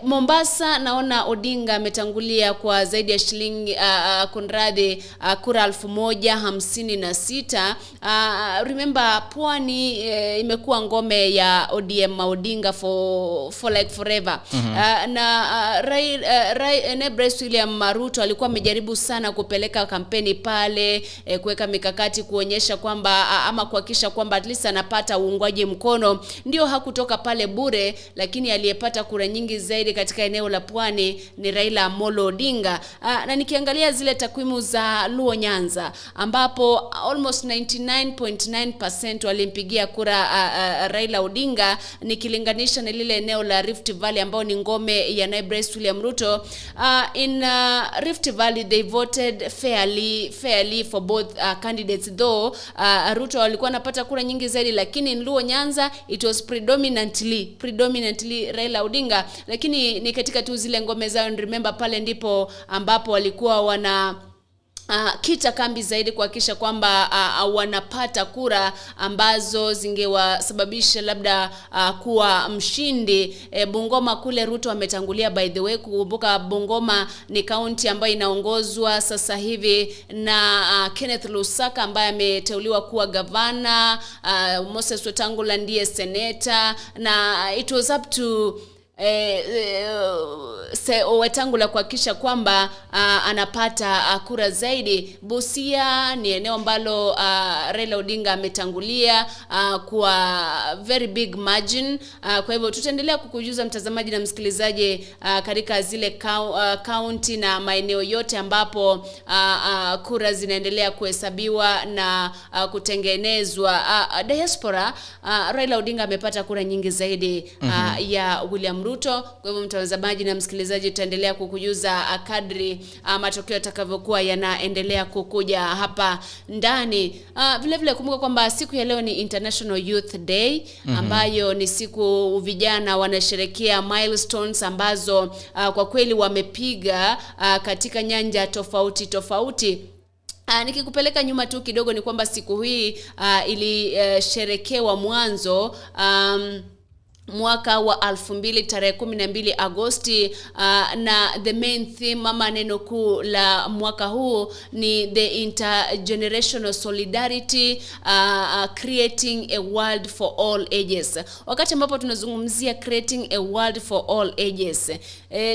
Mombasa naona Odinga ametangulia kwa zaidi ya shilingi kunradhi kura 1,056. Remember Pwani imekuwa ngome ya ODM Odinga for like forever. Na Rais William Ruto alikuwa amejaribu sana kupeleka kampeni pale, kuweka mikakati kuonyesha kwamba ama kuhakikisha kwamba at least anapata uungwaji mkono. Ndio hakutoka pale bure, lakini aliyepata kura nyingi zaidi katika eneo la Pwani ni Raila Amolo Odinga. Na nikiangalia zile takwimu za Luo Nyanza ambapo almost 99.9% walimpigia kura Raila Odinga, nikilinganisha na lile eneo la Rift Valley ambao ni ngome ya naibu rais William Ruto. In Rift Valley they voted fairly for both candidates, though Ruto alikuwa anapata kura nyingi zaidi, lakini in Luo Nyanza it was predominantly Raila Odinga. Lakini ni katika tu zile ngome zao, and remember pale ndipo ambapo walikuwa wana kita kambi zaidi kuhakikisha kwamba wanapata kura ambazo zingewasababisha labda kuwa mshindi. Bungoma kule Ruto ametangulia, by the way. Kukumbuka Bungoma ni kaunti ambayo inaongozwa sasa hivi na Kenneth Lusaka ambaye ameteuliwa kuwa gavana. Moses Wetangula ndiye seneta, na it was up to Wetangula kuhakikisha kwamba anapata kura zaidi. Busia ni eneo ambalo Raila Odinga ametangulia kwa very big margin. Kwa hivyo tutaendelea kukujuza mtazamaji na msikilizaji katika zile county na maeneo yote ambapo kura zinaendelea kuhesabiwa na kutengenezwa. Diaspora, Raila Odinga amepata kura nyingi zaidi ya William Ruto. Kwa hivyo mtazamaji na msikilizaji, tutaendelea kukujuza kadri matokeo yatakavyokuwa yanaendelea kukuja hapa ndani. Vile vile kumbuka kwamba siku ya leo ni International Youth Day, ambayo ni siku vijana wanasherehekea milestones ambazo kwa kweli wamepiga katika nyanja tofauti tofauti. Nikikupeleka nyuma tu kidogo ni kwamba siku hii ilisherekewa mwanzo mwaka wa 2000 tarehe 12 Agosti, na the main theme ama neno kuu la mwaka huu ni the intergenerational solidarity, creating a world for all ages. Wakati ambapo tunazungumzia creating a world for all ages,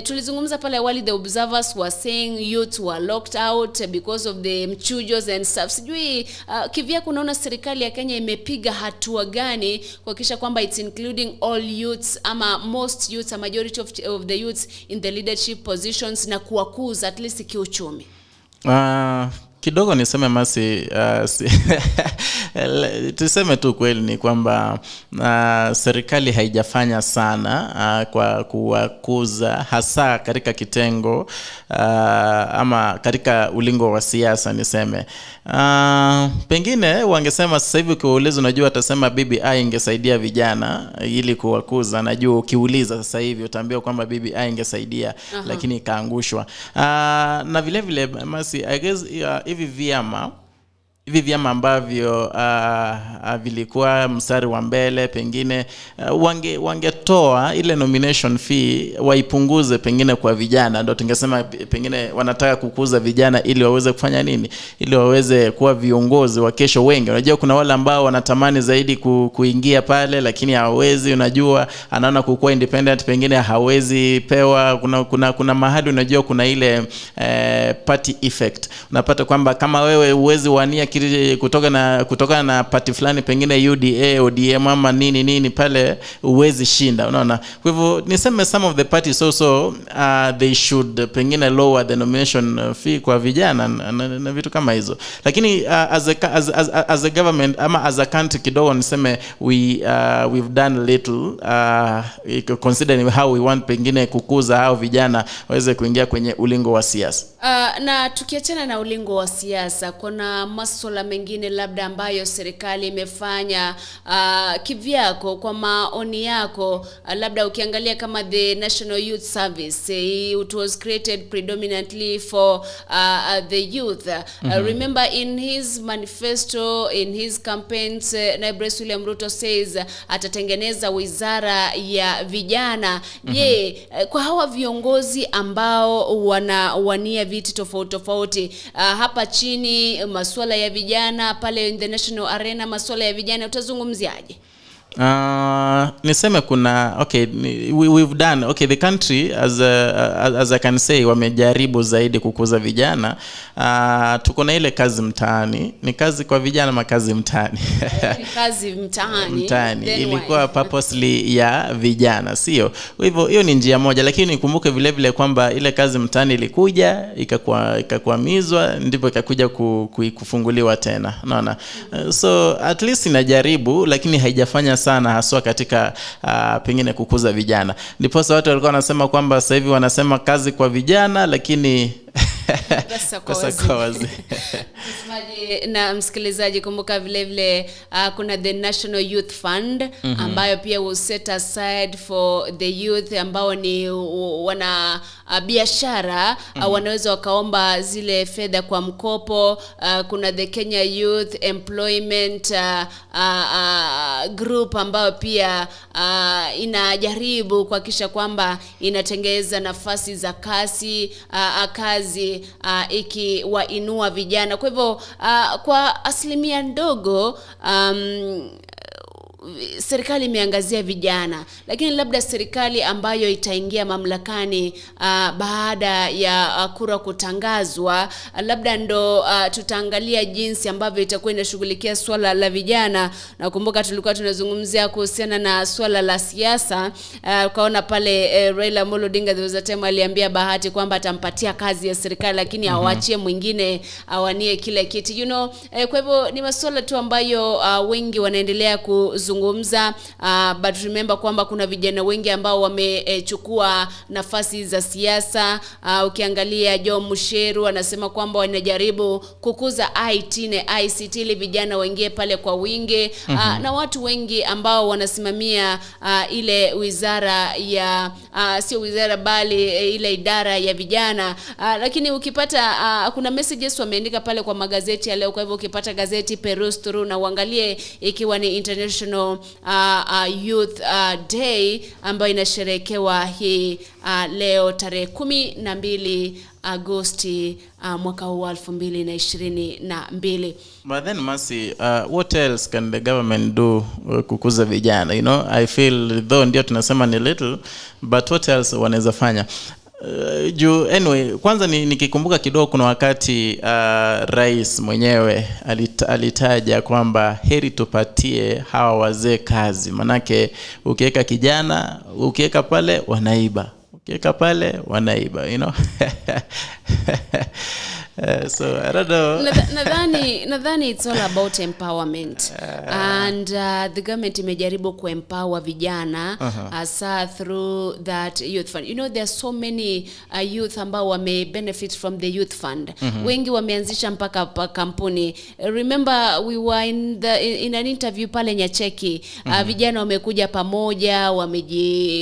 tulizungumza pale awali, the observers were saying youth were locked out because of the mchujos and stuff. Sijui kivyako unaona serikali ya Kenya imepiga hatua gani kuhakikisha kwamba it's including all youths ama most youths, a majority of the youths in the leadership positions na kuwakuza at least kiuchumi? Kidogo niseme Masi, tuseme tu kweli ni kwamba serikali haijafanya sana kwa kuwakuza, hasa katika kitengo ama katika ulingo wa siasa niseme. Pengine wangesema sasa hivi ukiuliza, unajua atasema BBI ingesaidia vijana ili kuwakuza. Najua ukiuliza sasa hivi utaambiwa kwamba BBI ingesaidia, lakini ikaangushwa. Na vile vile Masi, I guess hivi vyama ambavyo vilikuwa mstari wa mbele, pengine wangetoa ile nomination fee waipunguze pengine kwa vijana, ndio tungesema pengine wanataka kukuza vijana ili waweze kufanya nini, ili waweze kuwa viongozi wa kesho wengi. Unajua kuna wale ambao wanatamani zaidi kuingia pale lakini hawezi, unajua anaona kukuwa independent pengine hawezi pewa. Kuna mahali unajua kuna ile party effect, unapata kwamba kama wewe huwezi wania kutoka na party fulani, pengine UDA, ODM ama nini nini pale, huwezi shinda, unaona. Kwa hivyo niseme some of the parties also they should pengine lower the nomination fee kwa vijana na vitu kama hizo. Lakini as a government ama as a country kidogo niseme we've done little considering how we want pengine kukuza hao vijana waweze kuingia kwenye ulingo wa siasa. Na tukiachana na ulingo wa siasa, kuna masuala mengine labda ambayo serikali imefanya kivyako, kwa maoni yako, labda ukiangalia kama the National Youth Service, it was created predominantly for the youth. Remember in his manifesto, in his campaigns, Naibu Rais William Ruto says atatengeneza wizara ya vijana. Je, kwa hawa viongozi ambao wanawania viti tofauti tofauti, hapa chini masuala ya vijana, pale in the national arena masuala ya vijana, utazungumziaje? Niseme kuna okay, we've done okay, the country as I can say wamejaribu zaidi kukuza vijana. Tuko na ile kazi mtaani, ni kazi kwa vijana, makazi mtaani. Kazi mtaani ilikuwa purposely ya vijana, sio? Kwa hivyo hiyo ni njia moja, lakini nikumbuke vile vile kwamba ile kazi mtaani ilikuja ikakwamizwa, ndipo ikakuja kufunguliwa tena, unaona. So at least inajaribu, lakini haijafanya sana haswa katika pengine kukuza vijana. Ndipo watu walikuwa wanasema kwamba sasa hivi wanasema kazi kwa vijana, lakini pesa kwa wazee. Mtazamaji na msikilizaji, kumbuka vile vile kuna the National Youth Fund ambayo pia will set aside for the youth ambao ni wana biashara, wanaweza wakaomba zile fedha kwa mkopo. Kuna the Kenya Youth Employment Group ambayo pia inajaribu kuhakikisha kwamba inatengeza nafasi za kazi ikiwainua vijana. Kwa hivyo kwa asilimia ndogo serikali imeangazia vijana, lakini labda serikali ambayo itaingia mamlakani baada ya kura kutangazwa, labda ndo tutaangalia jinsi ambavyo itakuwa inashughulikia swala la vijana. Nakumbuka tulikuwa tunazungumzia kuhusiana na swala la siasa, ukaona pale Raila Amolo Odinga there was a time aliambia Bahati kwamba atampatia kazi ya serikali, lakini awachie mwingine awanie kile kiti, you know. Kwa hivyo ni masuala tu ambayo wengi wanaendelea kuzungumza, but remember kwamba kuna vijana wengi ambao wamechukua nafasi za siasa. Ukiangalia Joe Musheru anasema kwamba wanajaribu kukuza IT na ICT ili vijana waingie pale kwa wingi, na watu wengi ambao wanasimamia ile wizara ya sio wizara bali ile idara ya vijana. Lakini ukipata kuna messages wameandika pale kwa magazeti ya leo. Kwa hivyo ukipata gazeti peruse through na uangalie ikiwa ni International Youth Day ambayo inasherehekewa hii leo tarehe 12 Agosti mwaka huu 2022. But then Mercy, what else can the government do kukuza vijana? You know, I feel though ndio tunasema ni little, but what else wanaweza fanya? Juu anyway, kwanza nikikumbuka kidogo, kuna wakati rais mwenyewe alitaja kwamba heri tupatie hawa wazee kazi, manake ukiweka kijana, ukiweka pale wanaiba, ukiweka pale wanaiba, you know. So I don't know. Nadhani it's all about empowerment. And the government imejaribu kuempower vijana hasa through that youth fund. You know, there are so many youth ambao wame benefit from the youth fund. Wengi wameanzisha mpaka kampuni. Remember we were in an interview pale Nyacheki. Vijana wamekuja pamoja,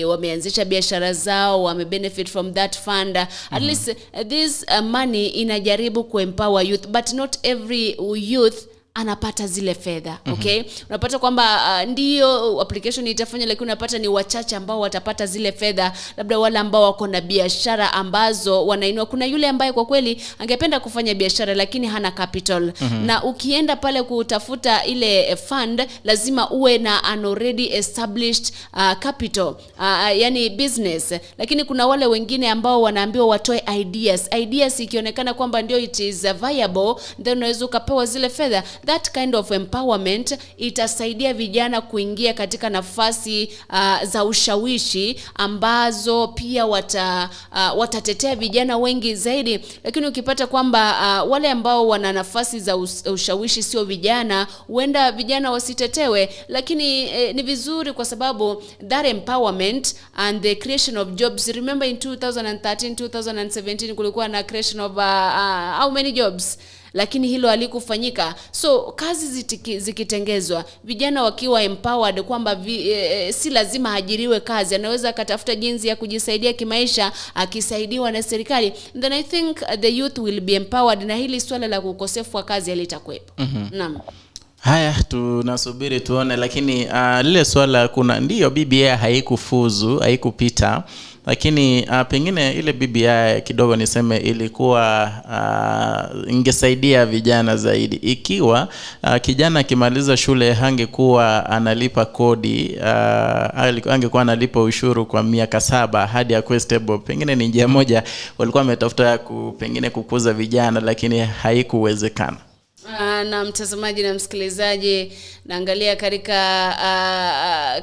wameanzisha biashara zao, wame benefit from that fund. At least this money inajaribu kuempower youth, but not every youth anapata zile fedha. Okay, unapata kwamba ndio application itafanya, lakini unapata ni wachache ambao watapata zile fedha, labda wale ambao wako na biashara ambazo wanainua. Kuna yule ambaye kwa kweli angependa kufanya biashara lakini hana capital. Na ukienda pale kutafuta ile fund, lazima uwe na an already established capital, yani business. Lakini kuna wale wengine ambao wanaambiwa watoe ideas. Ideas ikionekana kwamba ndio it is viable, then unaweza ukapewa zile fedha. That kind of empowerment itasaidia vijana kuingia katika nafasi za ushawishi ambazo pia watatetea vijana wengi zaidi. Lakini ukipata kwamba wale ambao wana nafasi za ushawishi sio vijana, huenda vijana wasitetewe. Lakini ni vizuri kwa sababu that empowerment and the creation of jobs. Remember in 2013, 2017 kulikuwa na creation of how many jobs? Lakini hilo halikufanyika. So kazi zikitengezwa, vijana wakiwa empowered kwamba si lazima ajiriwe kazi, anaweza akatafuta jinsi ya kujisaidia kimaisha akisaidiwa na serikali, then I think the youth will be empowered na hili swala la ukosefu wa kazi halitakuwepo. Naam. Haya, tunasubiri tuone, lakini lile swala kuna ndiyo BBI haikufuzu, haikupita, lakini pengine ile BBI kidogo niseme ilikuwa ingesaidia vijana zaidi ikiwa kijana akimaliza shule hangekuwa analipa kodi, angekuwa analipa ushuru kwa miaka 7 hadi akuwe stable. Pengine ni njia moja walikuwa wametafuta pengine kukuza vijana, lakini haikuwezekana. Na mtazamaji na msikilizaji, naangalia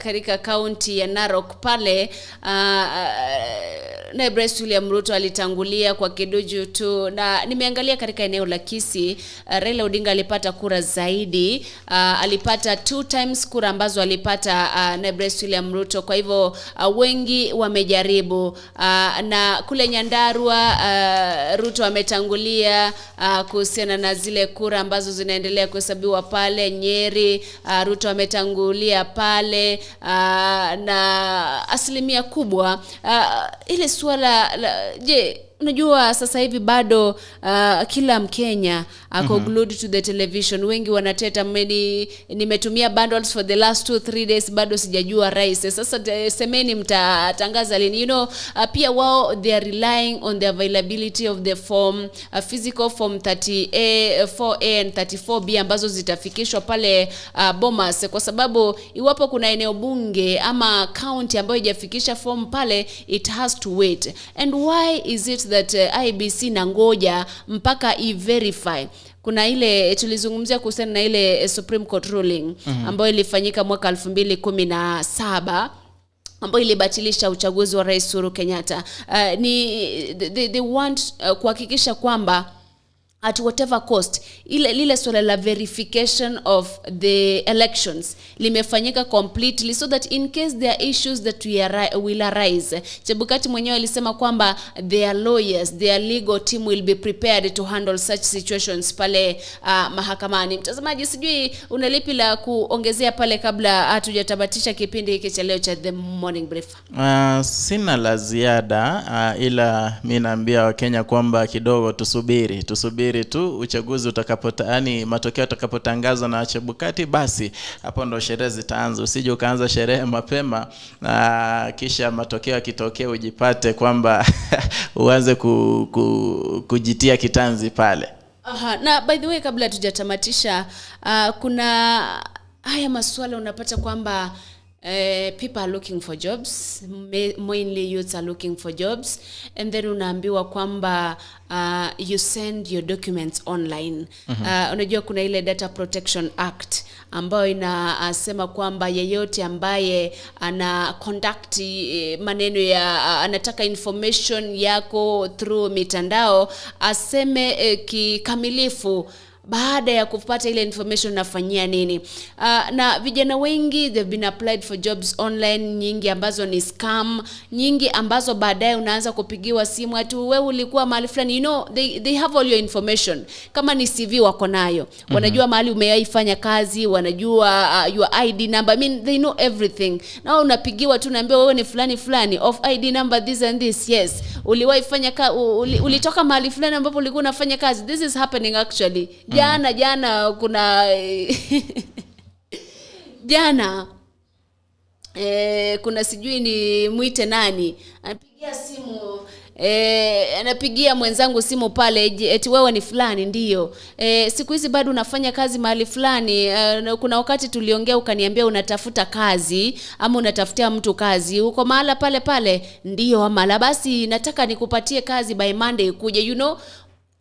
katika kaunti ya Narok pale, Naibu Rais William Ruto alitangulia kwa kiduju tu, na nimeangalia katika eneo la Kisii, Raila Odinga alipata kura zaidi, alipata 2 times kura ambazo alipata Naibu Rais William Ruto. Kwa hivyo wengi wamejaribu, na kule Nyandarua Ruto ametangulia kuhusiana na zile kura ambazo zinaendelea kuhesabiwa pale. Nyeri Ruto ametangulia pale na asilimia kubwa. Ile swala je, unajua sasa hivi bado kila Mkenya ako glued to the television. Wengi wanateta, nimetumia bundles for the last 2-3 days bado sijajua rais. Sasa semeni mtatangaza lini? You know, pia wao they are relying on the availability of the form, physical form 30A, 4A and 34B ambazo zitafikishwa pale Bomas, kwa sababu iwapo kuna eneo bunge ama county ambayo haijafikisha form pale, it has to wait. And why is it that IEBC na ngoja mpaka i-verify? Kuna ile tulizungumzia kuhusiana na ile Supreme Court ruling ambayo ilifanyika mwaka 2017 ambayo ilibatilisha uchaguzi wa Rais Uhuru Kenyatta. They want kuhakikisha kwamba at whatever cost ile lile swala la verification of the elections limefanyika completely, so that in case there are issues that will arise. Chebukati mwenyewe alisema kwamba their lawyers, their legal team will be prepared to handle such situations pale mahakamani. Mtazamaji, sijui unalipi la kuongezea pale kabla hatujatabatisha kipindi hiki cha leo cha The Morning Brief? Sina la ziada, ila mimi naambia Wakenya kwamba kidogo tusubiri tu uchaguzi utakapota, yani matokeo yatakapotangazwa na Chebukati, basi hapo ndo sherehe zitaanza. Usije ukaanza sherehe mapema na kisha matokeo yakitokea ujipate kwamba uanze kujitia kitanzi pale. Aha, na by the way, kabla tujatamatisha, kuna haya masuala unapata kwamba people are looking for jobs, mainly youths are looking for jobs, and then unaambiwa kwamba you send your documents online. Unajua kuna ile Data Protection Act ambayo inasema kwamba yeyote ambaye ana conduct maneno ya anataka information yako through mitandao aseme kikamilifu baada ya kupata ile information nafanyia nini. Na vijana wengi they've been applied for jobs online, nyingi ambazo ni scam, nyingi ambazo baadaye unaanza kupigiwa simu ati wewe ulikuwa mahali fulani. You know, they have all your information. Kama ni CV wako nayo, wanajua mahali umeifanya kazi, wanajua your ID number. I mean, they know everything. Na unapigiwa tu unaambiwa wewe ni fulani fulani of ID number this and this. Yes, uliwahi fanya ulitoka mahali fulani ambapo ulikuwa unafanya kazi. This is happening actually. Jana kuna jana kuna sijui ni muite nani anapigia simu, anapigia mwenzangu simu pale, eti wewe ni fulani? Ndio. Siku hizi bado unafanya kazi mahali fulani? Kuna wakati tuliongea ukaniambia unatafuta kazi ama unatafutia mtu kazi, uko mahala pale pale? Ndio. Ama la, basi nataka nikupatie kazi by Monday kuje. You know,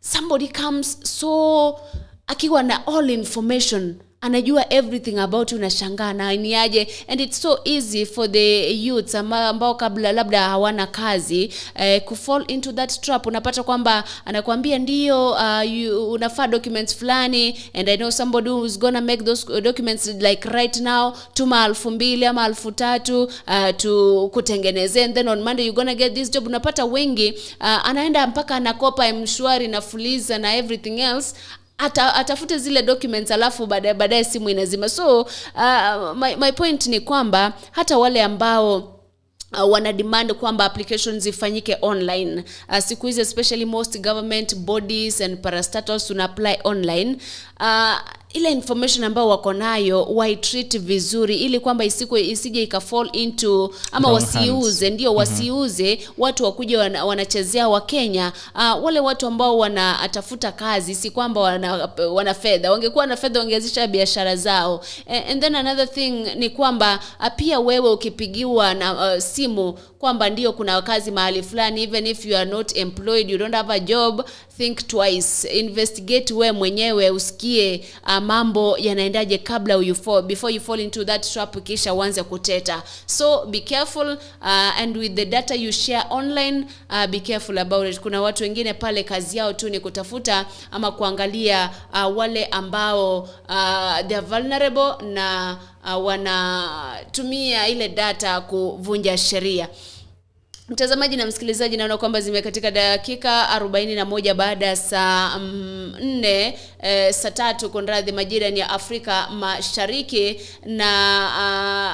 somebody comes so akiwa na all information, anajua everything about you, unashangaa na ni aje. And it's so easy for the youths ambao kabla labda hawana kazi kufall into that trap. Unapata kwamba anakuambia ndio, unafaa documents fulani, and I know somebody who's gonna make those documents like right now, tuma 2000 ama 3000 to kutengeneze, and then on Monday you're gonna get this job. Unapata wengi anaenda mpaka anakopa M-Shwari na Fuliza na everything else, atafute zile documents, alafu baadaye simu inazima. So my point ni kwamba hata wale ambao wana demand kwamba applications zifanyike online, siku hizi especially most government bodies and parastatals una apply online, ile information ambayo wako nayo waitreat vizuri, ili kwamba isije ikafall into ama wasiuze, ndio wasiuze watu wakuja wanachezea wa Kenya. Wale watu ambao wanatafuta kazi si kwamba wana fedha, wangekuwa na fedha wangeanzisha biashara zao. And then another thing ni kwamba pia wewe ukipigiwa na simu kwamba ndio kuna kazi mahali fulani, even if you are not employed, you don't have a job, Think twice, investigate we mwenyewe, usikie mambo yanaendaje kabla you fall, before you fall into that trap, kisha uanze kuteta. So be careful, and with the data you share online, be careful about it. Kuna watu wengine pale kazi yao tu ni kutafuta ama kuangalia wale ambao they are vulnerable na wanatumia ile data kuvunja sheria. Mtazamaji na msikilizaji, naona kwamba zimekatika dakika 41 baada saa 4, saa 3 kunradhi, majira ni ya Afrika Mashariki, na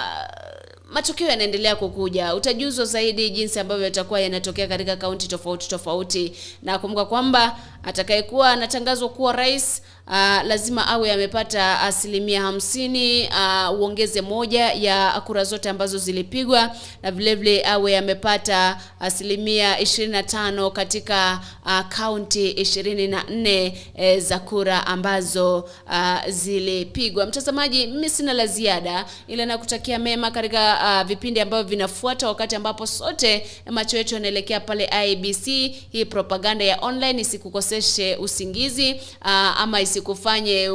matukio yanaendelea kukuja. Utajuzwa zaidi jinsi ambavyo yatakuwa yanatokea katika kaunti tofauti tofauti. Na kumbuka kwamba atakayekuwa anatangazwa kuwa rais lazima awe amepata 50%, uongeze moja ya kura zote ambazo zilipigwa, na vile vile awe amepata 25% katika kaunti 24 za kura ambazo zilipigwa. Mtazamaji, mimi sina la ziada ila nakutakia mema katika vipindi ambavyo vinafuata, wakati ambapo sote macho yetu yanaelekea pale IEBC. Hii propaganda ya online isikukoseshe usingizi, ama isikufanye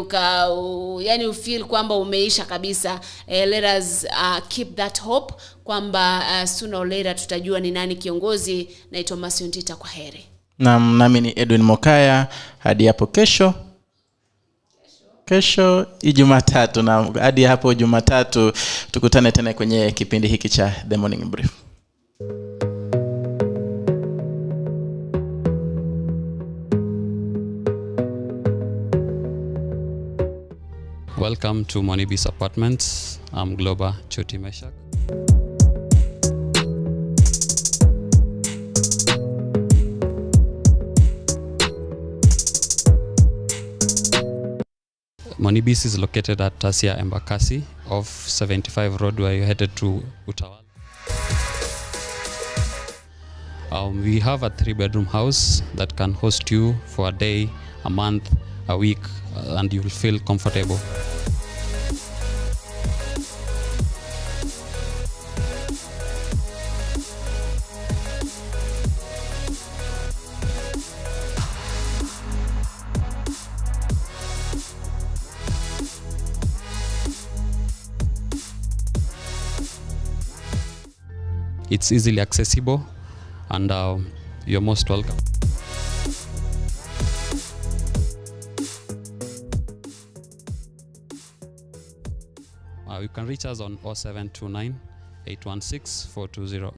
yani ufeel kwamba umeisha kabisa. Let us keep that hope kwamba sooner or later tutajua ni nani kiongozi. Naitwa Mercy Ontita, kwa heri. Naam, nami ni Edwin Mokaya, hadi hapo kesho. Kesho Jumatatu, na hadi hapo Jumatatu tukutane tena kwenye kipindi hiki cha The Morning Brief. Welcome to Monibis Apartments. I'm Globa Choti Meshak. Monibis is located at Tasia Embakasi off 75 Road, where you headed to Utawala. We have a 3-bedroom house that can host you for a day, a month, a week, and you will feel comfortable. It's easily accessible, and you're most welcome. You can reach us on 0729 816 420.